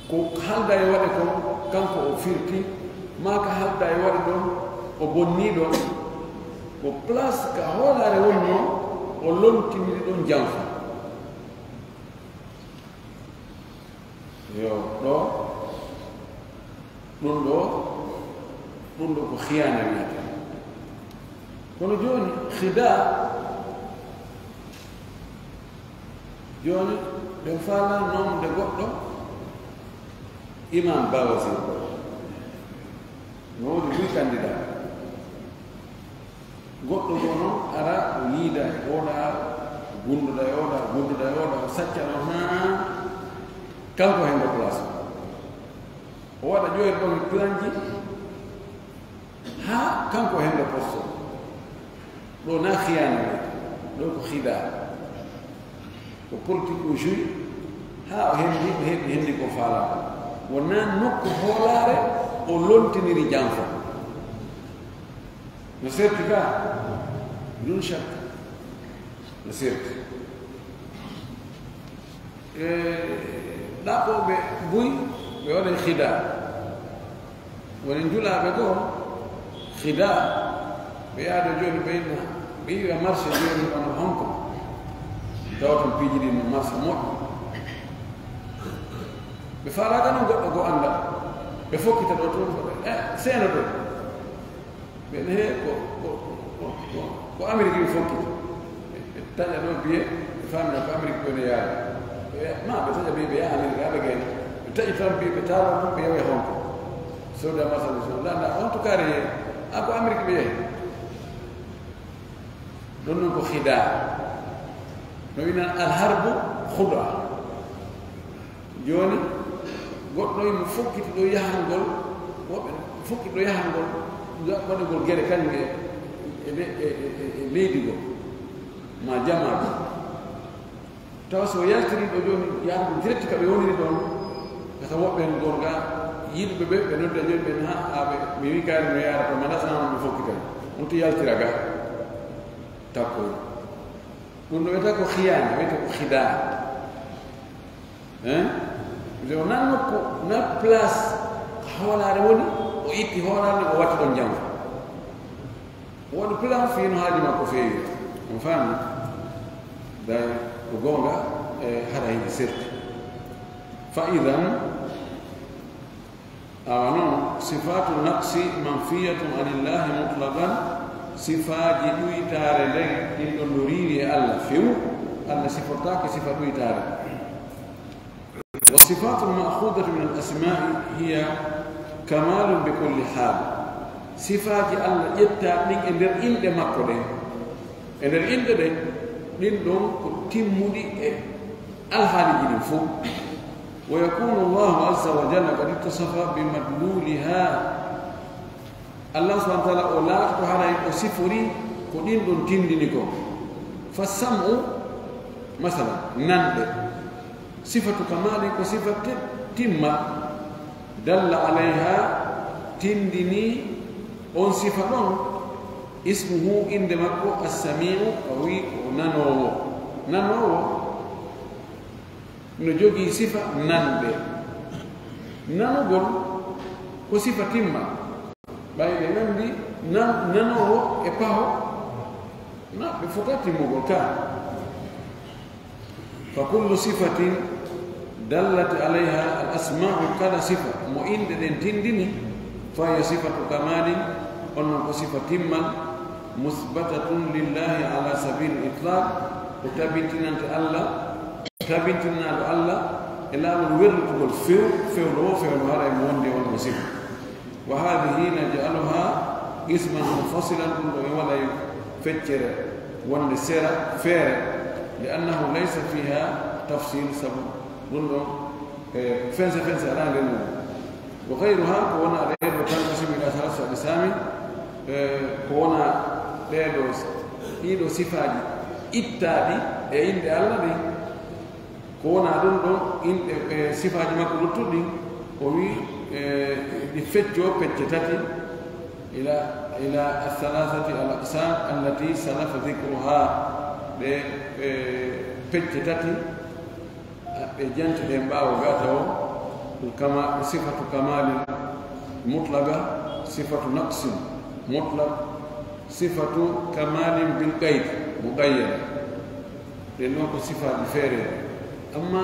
ko halda e waɗe kon, kanko o firti, maa ka halda e waɗe ɗon, o bonnii ɗon, ko place ka hoolaare wonnoo, o lontiniri ɗon janfa. Yo, ɗoo, ɗun ɗoo, ɗun ɗoo ko khiyaana wiyata. Kono jooni, khida, jooni, ɓe faalaa noomde goɗɗo, Imam Ba Wazir ko. No woodi buy candidat. Goɗɗo goo non ara, o yiida e ooɗa, o gundoda e ooɗa, o gundoda e ooɗa, o sacca non haa kanko henngo place. O waɗa ƴoyre ɗon e planji haa kanko henngo poste. Ɗoo na khiyaana wiyete, ɗoo ko khida. Ko politique o joue, haa o hendi, o heɓi, hendi ko faalaa. Wonaa nokku hoolaare o lontiniri janfa. No serti ka? Bidun shak. No serti. E, ɗaɓɓooɓe buy, ɓe waɗay khida. Woni njulaaɓe goo, khida. Ɓe yaha ɗoo jooni, ɓe inna, ɓe yi'a marché jooni wano honko. Tawa ton piiji ɗin no marché moƴƴo. Ɓe faalaaka non goɗɗo goo annda. Ɓe fokkita ɗoo ton, e, seeno ton. Ɓe ne, he, ko, ko, ko, ko, ko Amerik ɓe fokkiti. Ɓe, ɓe taƴa ɗoo biye, ɓe faamina ko Amerik ɓe ne yaari. Ɓe, ma, ɓe taƴa biye, ɓe yaha Amerik, haa ɓe gayna. Ɓe taƴi tan biye, ɓe taaro ɗum, ɓe yawi honko. Sooda masal so, la, la, on tout cas, ye, a ko Amerik ɓe yahi. Ɗon non ko khidaa. No wi'an al harbu khudaa. Jooni, goɗɗo himo fokkiti ɗoo yahangol, woɓɓe fokkiti ɗoo yahangol, waɗugol gere kañum e, e le-, e, e, e, e leydi goo, maa jamaa goo. Tawa so o yaltirii ɗoo jooni, yaadu direct ka ɓe woniri ɗon, kata woɓɓe heen goonga, yiɗuɓe ɓe, ɓe nodda jooni ɓe, haa, haa ɓe, mi wi'i kaari mi yaara to, ma ndasana on mi fokkitay. On to yaltira ga, takkoy. Ɗum no wiyetee ko khiyaana, wiyetee ko khidaa. Hein? Nde o nan nokku, nan place hoolaare woni, o itti hoolaare nden, o watti ɗon janngo. O waɗi plan fii no haaju makko feewira. On faami? Day ko goonga, e hara hino serti. Fa idan, Awa non, sifaatu naqsi manfiyatun anillaahi mutlaqan, sifaaji ɗuytaare nden, ɗin ɗon no riiwi e Alla few, Alla sifortaake sifa ɗuytaare. Wa sifaatul ma'khuudatu min al asmaa'i hiya kamaalun bi kulli haal. Sifaaji Alla ƴettaa ɗin e nder inɗe makko ɗen. E nder inɗe ɗen, ɗin ɗon ko timmuɗi e alhaaliiji ɗin fow. Wa yakunu Allahu azza wa jalla qad ittasafa bi madluliha. Allah subhanahu wa ta'ala o laatoto haray o sifori ko ɗin ɗon tindini kon. Fa sam'u, masalan, nanɗe. Sifatu kamalin ko sifa ti-, timma. Dalla alayha, tindini on sifa ɗon. Ismuhu, innde makko, Assami'u, o wi'i ko nanoowo. Nanoowo no jogii sifa nande. Nanugol ko sifa timma. Ɓay ɓe nandi nan-, nanoowo e paho, na ɓe fota timmugol ka. Fa kullu sifatin dallat alayha al asma'u, kala sifa mo inɗe ɗen tindini, fa hiya sifatu kamalin, on non ko sifa timmal, musbatatun lillahi ala sabili itlaq, ko tabintinante Allah, tabintinaaɗo Allah e laawol werlitugol few, fewndo wo fewndo haray mo wondi e on mo sifa. Wa hadhihi naj'aluha qisman munfasilan, ɗum ɗo en waɗay feccere wonde sera feere, li annahu laysa fiha tafsil, sabu ɗum ɗo, e, fensa fensa alaa nder mum. Wa ghayruha, ko wona ɗee ɗo tanqasimu ila thalathati aqsami, e, ko wona ɗee ɗo, ɗii ɗo sifaaji ittaaɗi e inɗe Allah ɗin. Ko wonaa ɗun ɗon, inɗe, e, sifaaji makko luttuɗi ɗin, o wi'i, e, ɗi feccoo pecce tati, ila, ila athalathati al aqsam allati salafa dhikruha, ɗe, e, pecce tati, a, ɗe janti ɗen ɓaawo gata o, kama, sifatu kamalin mutlaqa, sifatu naqsin mutlaq, sifatu kamalin bil qayd muqayyad. Ɗen non ko sifaaji feereeji. Amma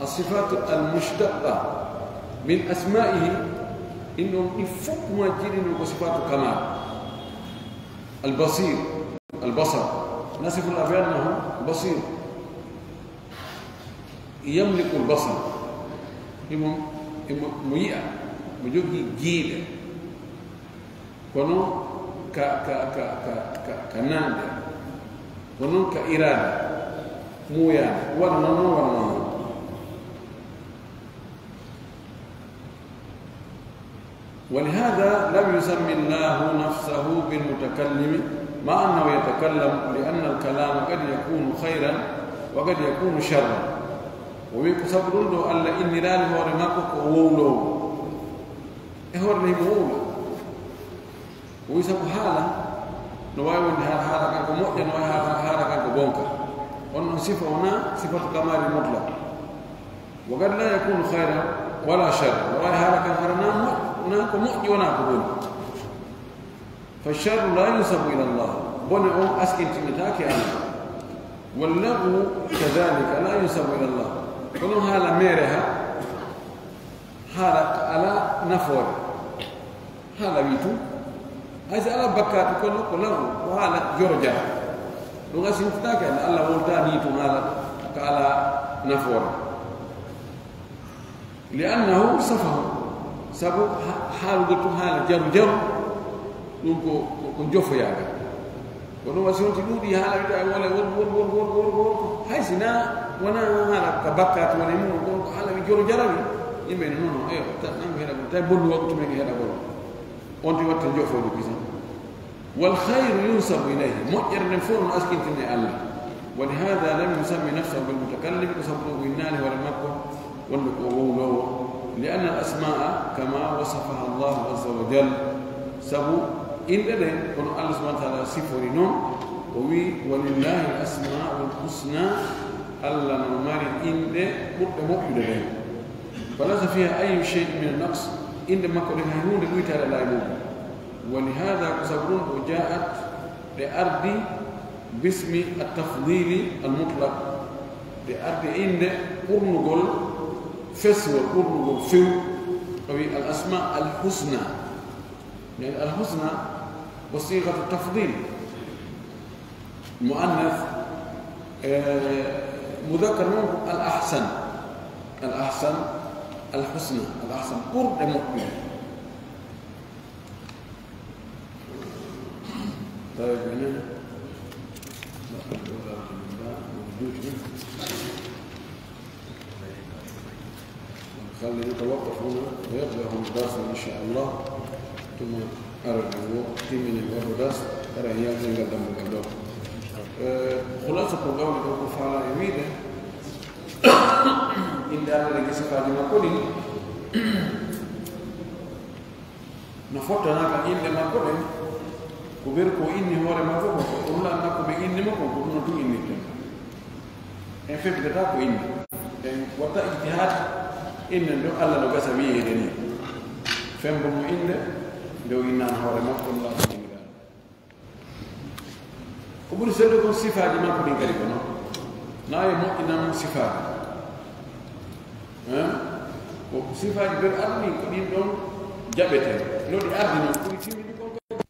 as-sifaatu al-mushtaqqa min asmaa'ihi, ɗin ɗon ɗi fof majji ɗin ɗon ko sifaatu kamaal. Al-Basiir, al-basar. Nasifullah bi annahu basiir. Yamliku al-basar. Himo, himo, mo yi'a, mo jogii giiɗe. Kono ka, ka, ka, ka, ka, ka nanɗe, kono ka iraada, muuyaade, waɗa non, non, waɗa non, non. ولهذا لم يسم الله نفسه بالمتكلم مع أنه يتكلم، لأن الكلام قد يكون خيرا وقد يكون شرا. O wi'i ko sabu ɗun ɗo Alla inniraali hoore makko ko wowloowo. E hoore nde himo wowla. O wi'i sabu haala no waawi wonde haala, haala kan ko moƴƴa, no waawi haala, haala kan ko bonka. On non sifa wonaa sifatu kamaali mutlaq. Wa qad laa yakunu khayran wala sharran. No waawi haala kan hara naa mo-, naa ko moƴƴi, wonaa ko boni. Fa sharru laa yunsabu ila Allah. Bone on askintinataa ki Alla. Wal lagwu kadhalika laa yunsabu ila Allah. Kono haala meere ha, haala ka alaa nafoore. Haala wi tun. Hay si alaa bakkaatu, kono ko law, ko haala joro jara. Ɗun askintinataa ki Alla, Alla wontaa nii tun haala ka alaa nafoore. Li annahu safahu, sabu ha-, haalugol tun haala jaru jaru, ɗun ko, ko, ko jofoyaagal. Ko ɗun waɗi si on ti ɗuuɗi haala wi'ata e wala wor, wor, wor. Hay si naa, wonaa haala ka bakkaatu woni mun, kono ko haala wi joro jarawi. Yimɓe no, non, non, eyo, ta-, nan ko heɗagol, tawi bonnu waɗu tumen e heɗagol. On ti watta jofoodu kisan. Wal khayru yunsabu ilayhi. Moƴƴere nden fof no askintine e Alla. Wa li hadha lam yusammi nafsahu bil mutakallim, ko sabu ɗun o innaali hoore makko wonde ko o wowloowo. Li anna al asma'a kama wasafaha Allahu azza wa jal. Sabu inɗe ɗen, kono Allah subhanahu wa ta'ala sifori non, o wi'i, "Walillahi al asma'ul husna." Allah no mari inɗe ɓurɗe moƴƴude ɗen. Falaysa fiha ayyu shay'in min an-naqs. Inɗe makko ɗen hay huunde ɗuytaare alaa e muɗum. Wa li hadha, ko sabu ɗun ɗo, ja'at, ɗe ardi bismi at-tafdili al-mutlaq, ɗe ardi e innde ɓurnugol feswol, ɓurnugol few, o wi al-asma al-husna. Yani al-husna ko sighatu tafdil. Muannath, eh, mudhakkar non ko al-ahsan. Al-ahsan, al-husna, al-ahsan, ɓurɗe moƴƴude. Tawi ko enen, alhamdulillah, no juuti. Kala yatawaqqafuna wa yabda'u darsa, inchallah. Tuma arabi wo timmini waɗu dars, ara yalti ngal dambugal ɗo. Eh, khulasa ko gawni ɗo ko faala e wiide, Innde Alla ɗen e sifaaji makko ɗin, no fottana ka inɗe makko ɗen, ko ɓeru ko inni hoore makko kon, ko ɗum lan makko ɓe inni makko, ko ɗum no tun innirten. En fettitata ko inɗe. En watta ijtihaad, inɗe ɗo Alla no gasa wi'eede ni. Fembo mo inɗe, nde o innaano hoore makko, ɗum lan ko innirano. Ko ɓuri sellude kon sifaaji makko ɗin kadi ko non. Na e moƴƴinan sifaaji. Hein? Ko sifaaji ɓen ardi ko ɗin ɗon jaɓeten. No ɗi ardi non ɓuri timmude kon kadi.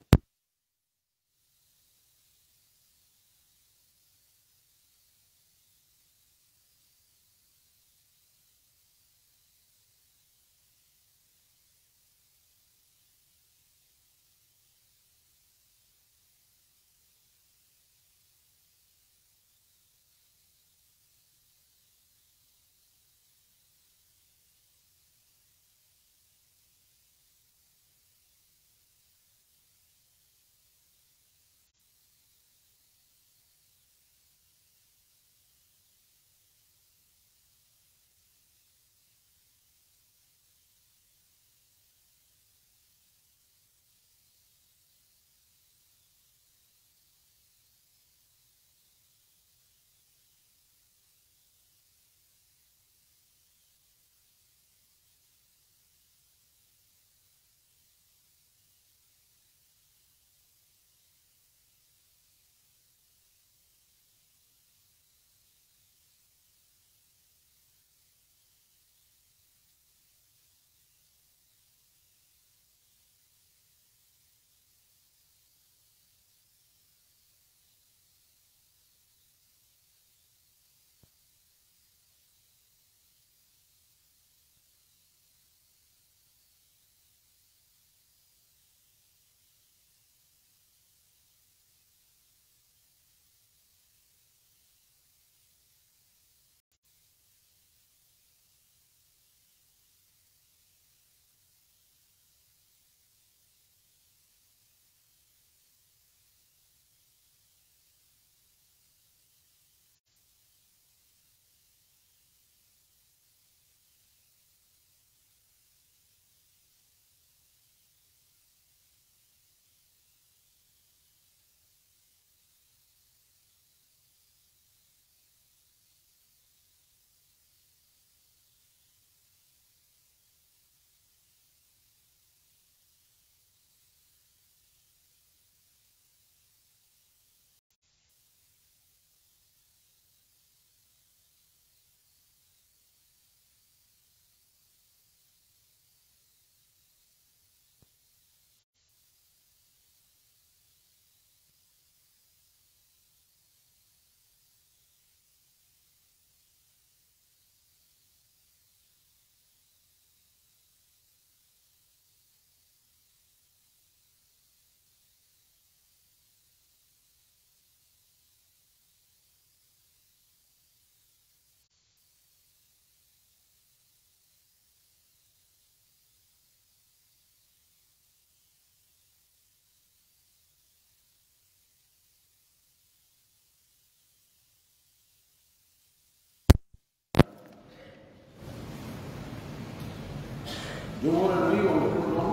Jumhur en wi'i wonde ɗum ɗon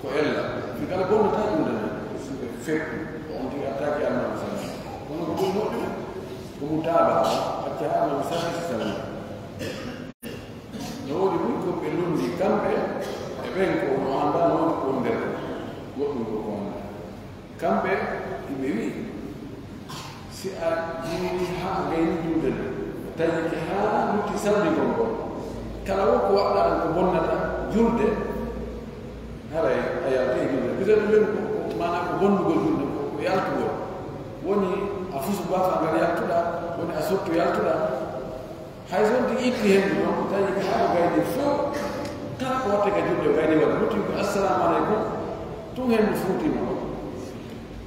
ko ella. Fii kala bonnataa juulde nden, si ɓe fekku, ko on tigi attaque Annabi sallallahu alaihi wasallam. Kono ko ɓuri moƴƴude, ko mutaabaa, acca haa Annabi sallallahu alaihi wasallam. No woodi buy ko ɓe lundi kamɓe e ɓen ko no anndaa, no woodi ko nder goɗɗum ko ko anndaa. Kamɓe, ɓe wi'i, si a juulii haa a gaynii juulde nden, taƴike haa lutti salmingol ngol, kala wo ko waɗɗaa ɗon ko bonnata juulde, haray a yaltii e juulde. Bisa ɗum ɓen ko, ko, maanaa ko bonnugol juulde, ko, ko yaltugol. Woni a fusu baafa ngal yaltuɗaa, woni a sottu yaltuɗaa. Hay so on tigi itti henndu non, tawi ko haa o gayni fow, kala ko watte ka juulde o gayni waɗa, lutti ko, "Assalamu aleykum," tun henndu fuutiima ɗon.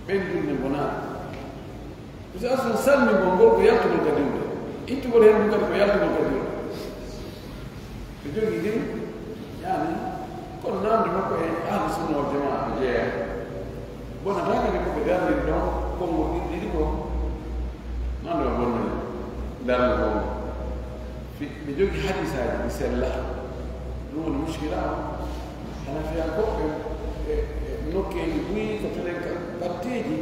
Ɓen juulde bonaani. Parce que aslun salmingol ngol ko yaltugol ka juulde. Ittugol henndu kadi ko yaltugol ka juulde. Ɓe jogii ɗin, yaani, kono naamnde makko e Ahlu Sunna wal Jamaa no jeyaa. Bonata kadi ko ɓe darniri ɗon konngol ɗiɗi ɗiɗi ko, nande o bonnani darnde konngol. Ɓe jogi hadiisaaji ɗi sella. Ɗum woni muskila on. Hanafiyankooɓe e, e nokkeeji buy ko tenen ka batteeji,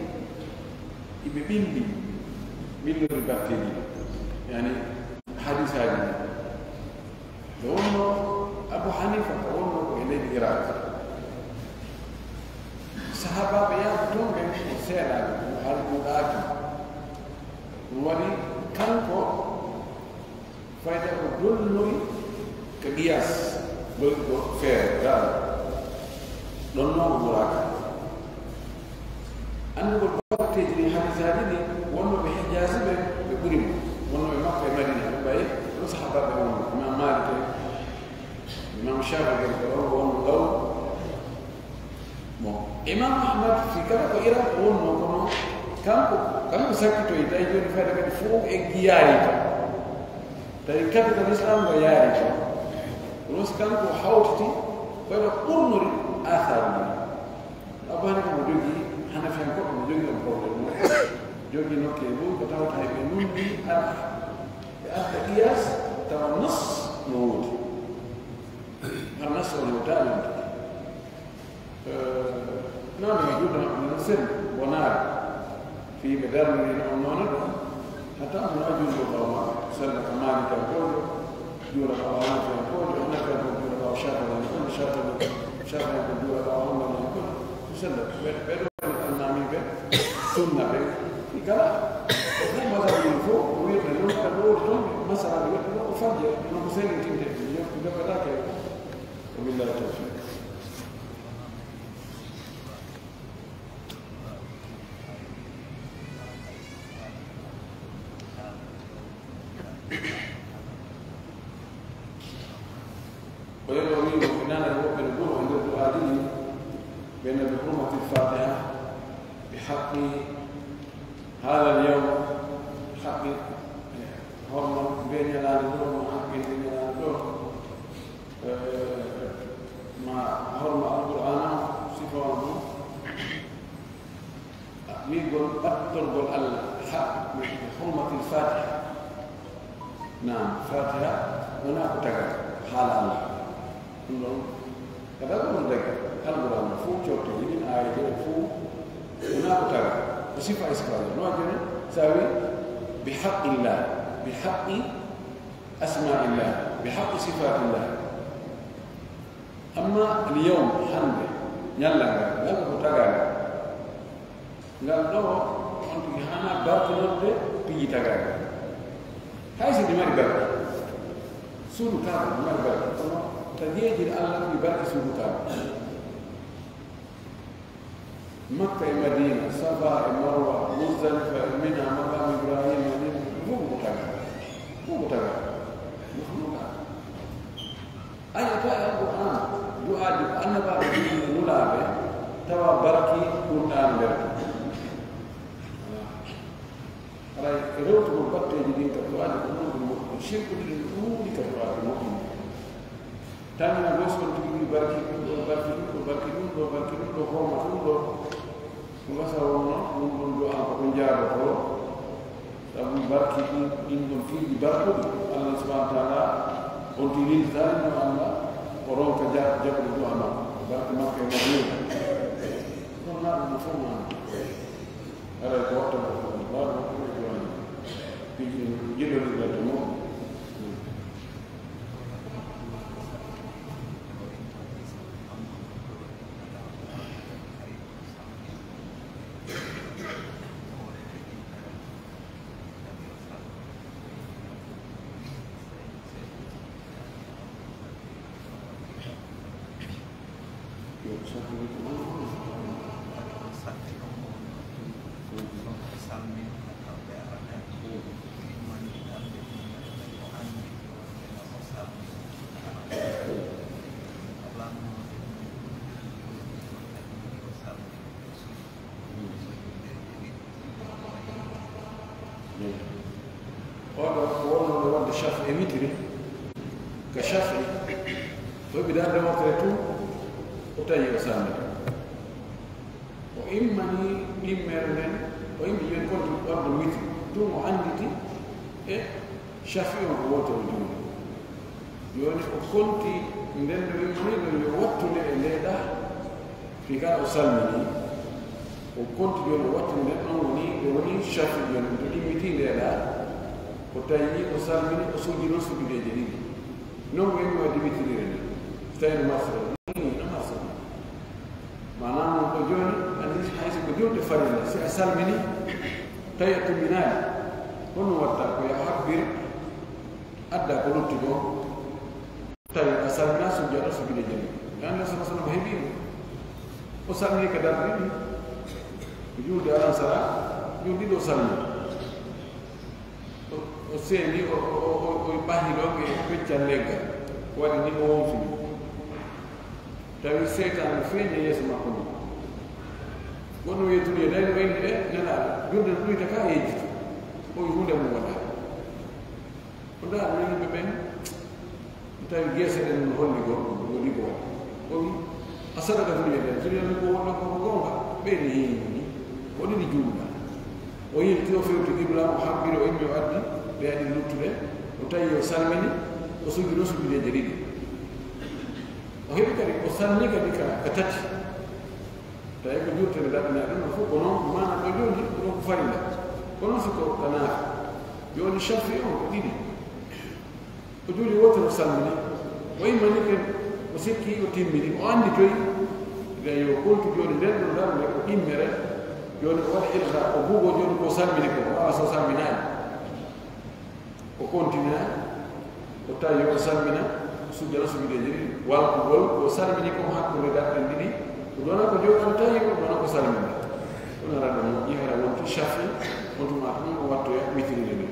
iɓe ɓilli, ɓillori batteeji ɗi. Yani, hadiisaaji ɗi. Ɓe wonno Abu Hanifa, ko wonno ko e leydi Irak. Sahaabaaɓe yaaɓe ton ɓen ko seeɗaaɓe, ko hay ɗuuɗaaki. Ɗum waɗi kanko fayda ko dolnori ka qiyaas, ɗoyɗo feere, dal. Ɗon non o ɓuraaka. Anndugol batteeji ɗin, hadiisaaji ɗin, wonnooɓe Hijaazi ɓen, ɓe ɓuri mo. Wonnooɓe Makka e Madina, ɓe ɓay, ɗon sahaabaaɓe wonno, Imaam Maalik en, Imaam Shaafi'i en, ko ɗon wonno law. Bon, Imaam Ahmad, fii kala ko Irak o wonnoo, kono kanko, kanko sakkitoyi, tawi jooni fayda kadi fow eggi yaari ton. Tawi capital Islam ngo yaari ton. Kono si kanko hawtiti, koy ɗo ɓurnori athaaru ndin. Abu Hanifa mo jogi, Hanafiyankooɓe mo jogi on problème mo. Jogi nokke e mum ko tawata e ɓe nunɗi alaa. Ɓe arta qiyaas, tawa nas no woodi. Har nas on hewtaani on tigi. Eh, non, non, juuɗe maɓɓe no selli, wonaare. Fii ɓe darniri on noon ɗon. Hatta on no juulɗo ɓaawo maɓɓe. Sella ko Maalikiyankoojo, juula ɓaawo Hanafiyankoojo, Hanafiyankoojo juula ɓaawo Shaafi'iyankoojo, Shaafi'i-, Shaafi'iyankoojo juula ɓaawo Hanbaliyankoojo. Ko sella, ɓe, ɓe ɗoo woni almaamiiɓe sunna ɓe. Ɗi kala, ko fof mazhabuji fof, ko wi'etee noon, ko woodi toon, masalaaji woɗɗi ɗo, ko fajje, no ko sellintinte, yo ko jokkataake. Wabillahi tawfiq. Ko yeɗo wi'ude, ɓe nana e woɓɓe no du'a e nder du'aaji ɗin, ɓe na bi hurmatil Fatiha, bi haqqi haadal yawm, haqqi, eh, horma nde ñalaande ɗoo, haqqi nde ñalaande ɗoo. Eh, ma horma Alqur'aana, sifa on ɗum. Wi'gol ɓattorgol Allah, ha, bi hurmatil Fatiha. Naam, Fatiha wonaa ko tagaa, haala Allah. Ɗum ɗon, kadi ko ɗum daga, Alqur'aana fow cotta, yiɗin aayeeje ɗen fow, wonaa ko tagaa, ko sifa e sifaaji. No waɗi jooni, so a wi'i, bi haqqillah, bi haqqi asma'illah, bi haqqi sifatillah. Amma al yawm, hannde, ñallal ngal, ngal ko tagaa ngal. Ngal ɗoo, on tigi hana barkinorde piiji tagaaɗi. Hay si ɗi mari barke, suudu Kaaba no mari barke, kono ta jeejir Allah ɗi barke suudu Kaaba. Makka e Madiina, Safa e Marwa, Muzdalifa e Mina, Maqaam Ibraahiima, ɗin fow ko tagaa. Fow ko tagaa. Mahluuqaat. A yi'ataa e Alqur'aana du'aaji ko annabaaɓe jogi e nulaaɓe, tawa barki ɗum ɗaano nder ton. Haray e rewtugol batteeji ɗin ka du'aaji ko ɗum ɗum moƴƴi. Shirkude ɗin ɗuuɗi ka du'aaji moƴƴi. Tan na gos on tigi wi'i barki ɗum ɗo, barki ɗum ɗo, barki ɗum ɗo, barki ɗum ɗo, horma ɗum ɗo. Ko gasa wonno, ɗum ɗon du'aa ko ɗum jaabotoo. Sabu barki ɗin, ɗin ɗon piiji barkuɗi. Allah subhanahu wa ta'ala, on tigi lintitaani no Allah, o ronka ja-, jaɓude du'aa makko. Barki makko e Madiina. Ɗum na ɗum fow maana. Haray ko watta ko ɗum, waɗa ko ɗum e du'aa. Piiji ɗin jiɗɗo ɗin ɗon ɗum. Oɗo ko wonnoo waɗde shafi e witiri, ka shafi, o heɓi darde moftere tun, o tawi o salmiti. O immani ɗimmere nden, o immi yen konti waɗde witiri, tun o annditi e shafi on ko wootere juulde. Jooni o konti nden no wi'unii ɗon yo wattu nde e ndee ɗaa, fii kaa o salminii. O konti jooni o wattu nden ɗon woni, ɓe woni Shafi'i jooni, to ɗimmitii ndee ɗaa, o tawi o salmini, o sujjino sujudeeje ɗiɗi. Non o immi o waddi witiriire nden. Si tawii no marsa, nii no marsa. Maanaa non ɗoo jooni, anndi hay si ko julde farilla, si a salmini, tawi a timminaali, honno watta? Ko yo a habbir, adda ko lutti kon, tawi a salmina sujjata sujude jeli. Yo Annabi sallallahu alaihi wasallam heɓi ɗum. O salmini ka darɗe ɗiɗi. Ko julde alansara, julde ɗiɗi o salmini. O, o seeni, o, o, o, o, o ɓahi ɗon e peccal leggal. Waɗi ni o wowtini. Tawi seytaane no feeñi e yeeso makko ni. Wonno yetturi e dayno wayni e Nelaaɗo. Julde no ɗuyta ka yejjiti. O wi huunde mum waɗaani. O ndaari no yimɓe ɓen, tawi geese ɗen no holli gol, no liggoo. O wi, "A sadaqatul yadayni, julde ko wonno ko goonga?" Ɓe ni, "Hii, ko ɗiɗi juulɗaa." O yilti, o fewti qibla, o habbiri, o immi, o addi, ɓe addi luttuɗe, o tawi o salmini, o sujjino sujudeeje ɗiɗi. O heɓi kadi, o salmini kadi ka, ka tati. Tawi ko juulde nde daɗɗinaa ɗum, non fof ko non, maana ɗo jooni, ko ɗon ko farilla. Ko non si ko ka naata. Jooni Shafi'i on ko ɗiɗi. O juuli wootere, o salmini. O immani ken, o sikki, o timmini, o anndi toy. Nden yo kontu jooni nden ɗon darnde ko ɗimmere. Jooni o waɗa ilga, o buugo jooni ko salmini ko, awa so salminaani. O kontinaa, o tawi o salmina, sujjana sujudeeji ɗiɗi, walkugol, o salmini ko hakkunde darɗe ɗiɗi, ko ɗon ko jooɗan tawi, ko ɗon ko salmina. Ɗum ara ɗon moƴƴi, hara wonti Shafi, on tuma ɗum o wattoya witiri ɗiɗi.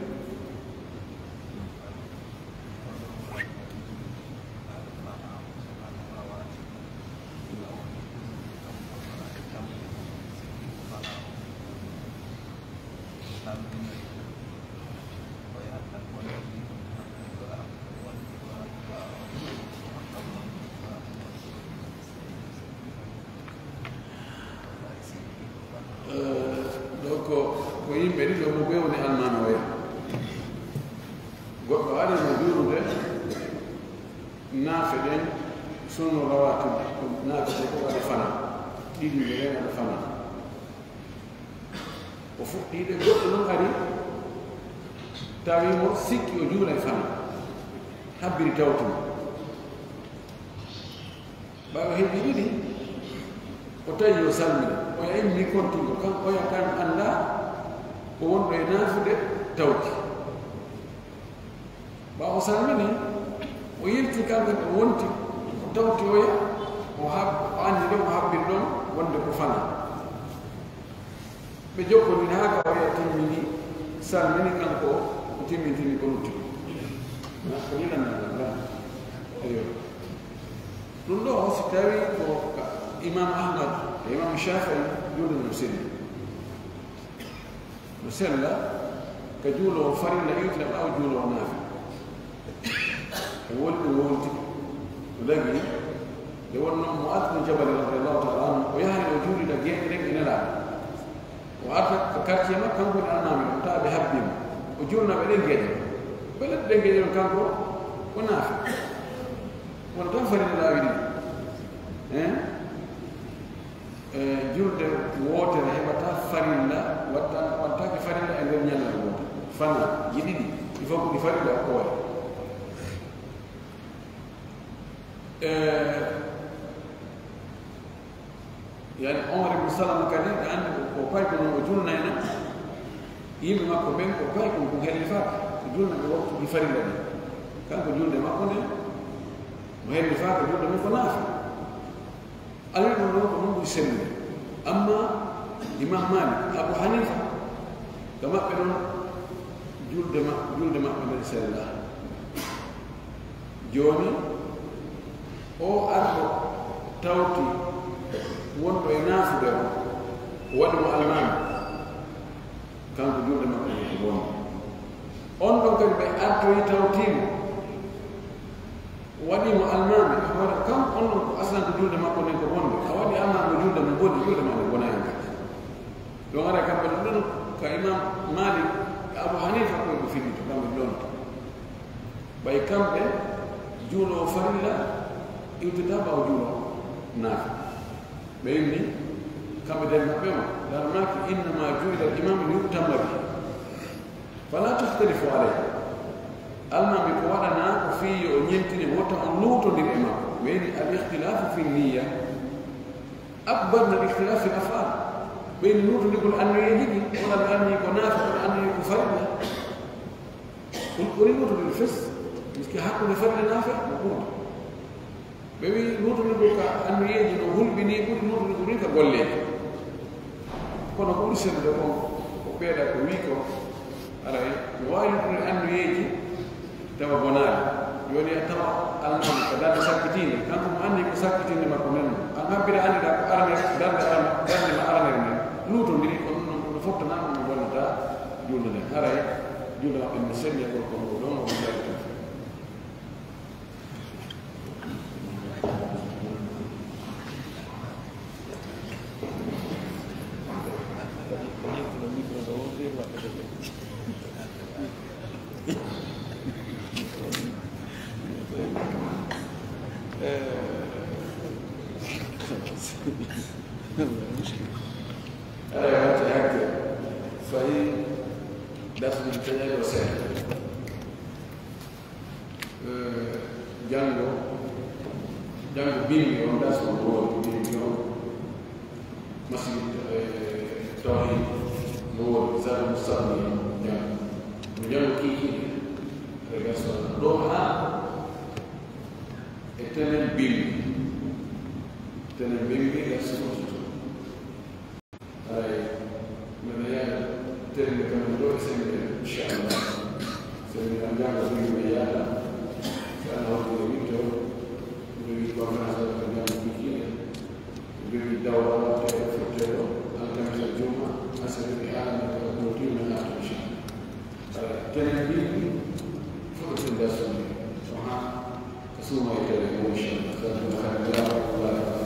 Eh, ɗo ko, ko yimɓe ɗiɗo mo ɓe woni almaami oya. Goɗɗo ari no juulude naafe ɗen, sunno rawaatib, naafe ɗen ko aɗa fana. Ɗiɗi ɗe ɗen aɗa fana. O fuɗɗii ɗe, goɗɗo non ari, tawi mo sikki o juulay fana. Habbiri tawti mo. Ɓay o heɓi ɗiɗi, o tawi yo salmina. Oya immi kontingo, kan oya kan anndaa ko wonɗo e naafude tawti. Ɓay o salmini, o yilti kanko o wonti, o tawti oya, o hab-, o anndi ɗon, o habbiri ɗon wonde ko fana. Ɓe jokkondiri haa ka oya timmini, salmini kanko, o timmintini ko lutti ko. Na, ko ni lanndal ngal, ngal. Eyo. Ɗum ɗo, si tawi ko ka Imam Ahmad e Imam Shafi'i, julde no selli. No sella, ka juuloowo farilla iwtira ɓaawo juuloowo naafila. O woni ɗum wonti, o dagi, nde wonnoo Mu'adh bin Jabal radiyallahu ta'ala anhu, o yahay o juulida geeƴe ɗen e Nelaaɗo. O arta ka quartier makko, kanko woni almaami ɗon, tawa ɓe habbii mo. O juulana ɓe ɗen geeƴe. Ɓe latti ɗen geeƴe ɗon, kanko o naafi. Wona tan farilla laawi ɗiɗi. Hein? Eh, julde wootere heɓata farilla, watta, wattake farilla e nder ñalawma wootere. Fana, ɗi ɗiɗi, il faut ko ɗi farilla o koore. Eh, yani Omar ibn Salama kadi, ɓe anndi ko, ko pay ko non o julnayno, yimɓe makko ɓen ko pay ko, ko hellifaaka, ko julna ɓe waktuuji farilla ɗin. Kanko julde makko nden, o hellifaaka julde mum ko naafi. Alaa ɗum ɗon ko ɗum ɓuri sellude. Amma Imam Malik, Abu Hanifa, ka maɓɓe ɗon julde ma-, julde maɓɓe nden sella. Jooni, oo arɗo tawti wonɗo e naafude on, o waɗi mo almaami. Kanko julde makko nden ko bonde. On ɗon kadi ɓe artoyi tawtii mo. O waɗii mo almaami, e hoore kanko on ɗon ko aslan ko julde makko nden ko bonde. A waɗi almaami mo julde mo boni, julde ma nden bonaani kadi. Ɗon ara kamɓe ɗon ka Imam Malik e Abu Hanifa ko ɓe fillito kamɓe ɗon. Ɓay kamɓe Juuloowo farilla iwtitaa ɓaawo juuloowo naafila. Ɓe inni, kamɓe den maɓɓe on, Laaɗo maaki, "Innamaa ju'ila al-imaamu li yu'tamma bihi." Falaa taxtalifu alayhi. Almaami ko waɗanaa ko fii yo o ñentine, wota on luutondir e makko. Ɓe inni, "Al-ixtilaafu fi niyya akbar min al-ixtilaafi fil af'aal." Ɓe inni, luutondirgol anniyeeji ɗin, oɗon anniyi ko naafila, oɗon anniyi ko farilla. Ɗun ɓuri luutondirgol fes, puisque hakkunde farilla e naafila ko ɓurdi. Ɓe wi'i luutondirgol ka anniyeeji no hulɓinii ɓuri luutondirgol ɗin ka golleeji. Kono ko ɓuri sellude kon, ko ɓeeɗa ko wi'i kon, haray no waawi luutondirde anniyeeji tawa bonaali. Jooni a tawa almaami ko darnde sakkitiinde, kanko mo anniyi ko sakkitiinde makko nden non. An habbira anniyɗaa ko arane, darnde arane, darnde ma aranere nden, luutondirii, ko non no fottata, non no bonnata julde nden. Haray julde maɓɓe nden selli e gorko on ɗon, o jaari tan. Aɗa waɗi hakke, fay darsude taƴaaɗo seeɗa. Eh, janngo, janngo bimbi on, darsu on no woodi, bimbi on, masjid, eh, tawhid no woodi, Zadul Mustaqni on janngo. No janngo kiikiiɗe, e darsu on. Ɗoo haa e tenen bimbi. Tenen bimbi, darsu on. Haray, mbeɗa yaada terɗe kam ɗoo e semmbere, inchallah. Semmbere am janngo ɗum mbeɗa yaada. So Allah hollii e wiɗto, mbeɗa wi'i conférence o ko janngo kiikiiɗe. Mbeɗa wi'i dawra waɗteeɗo, fotteeɗo, alkamisa, juma, asere, e alarba, ko ɗo tigi men artu, inchallah. Haray, tenen bimbi, fof ko ɗum darsude. Ko haa ko suuma e tele, inchallah. Sabu ko hannde, Allah, Allah, Allah.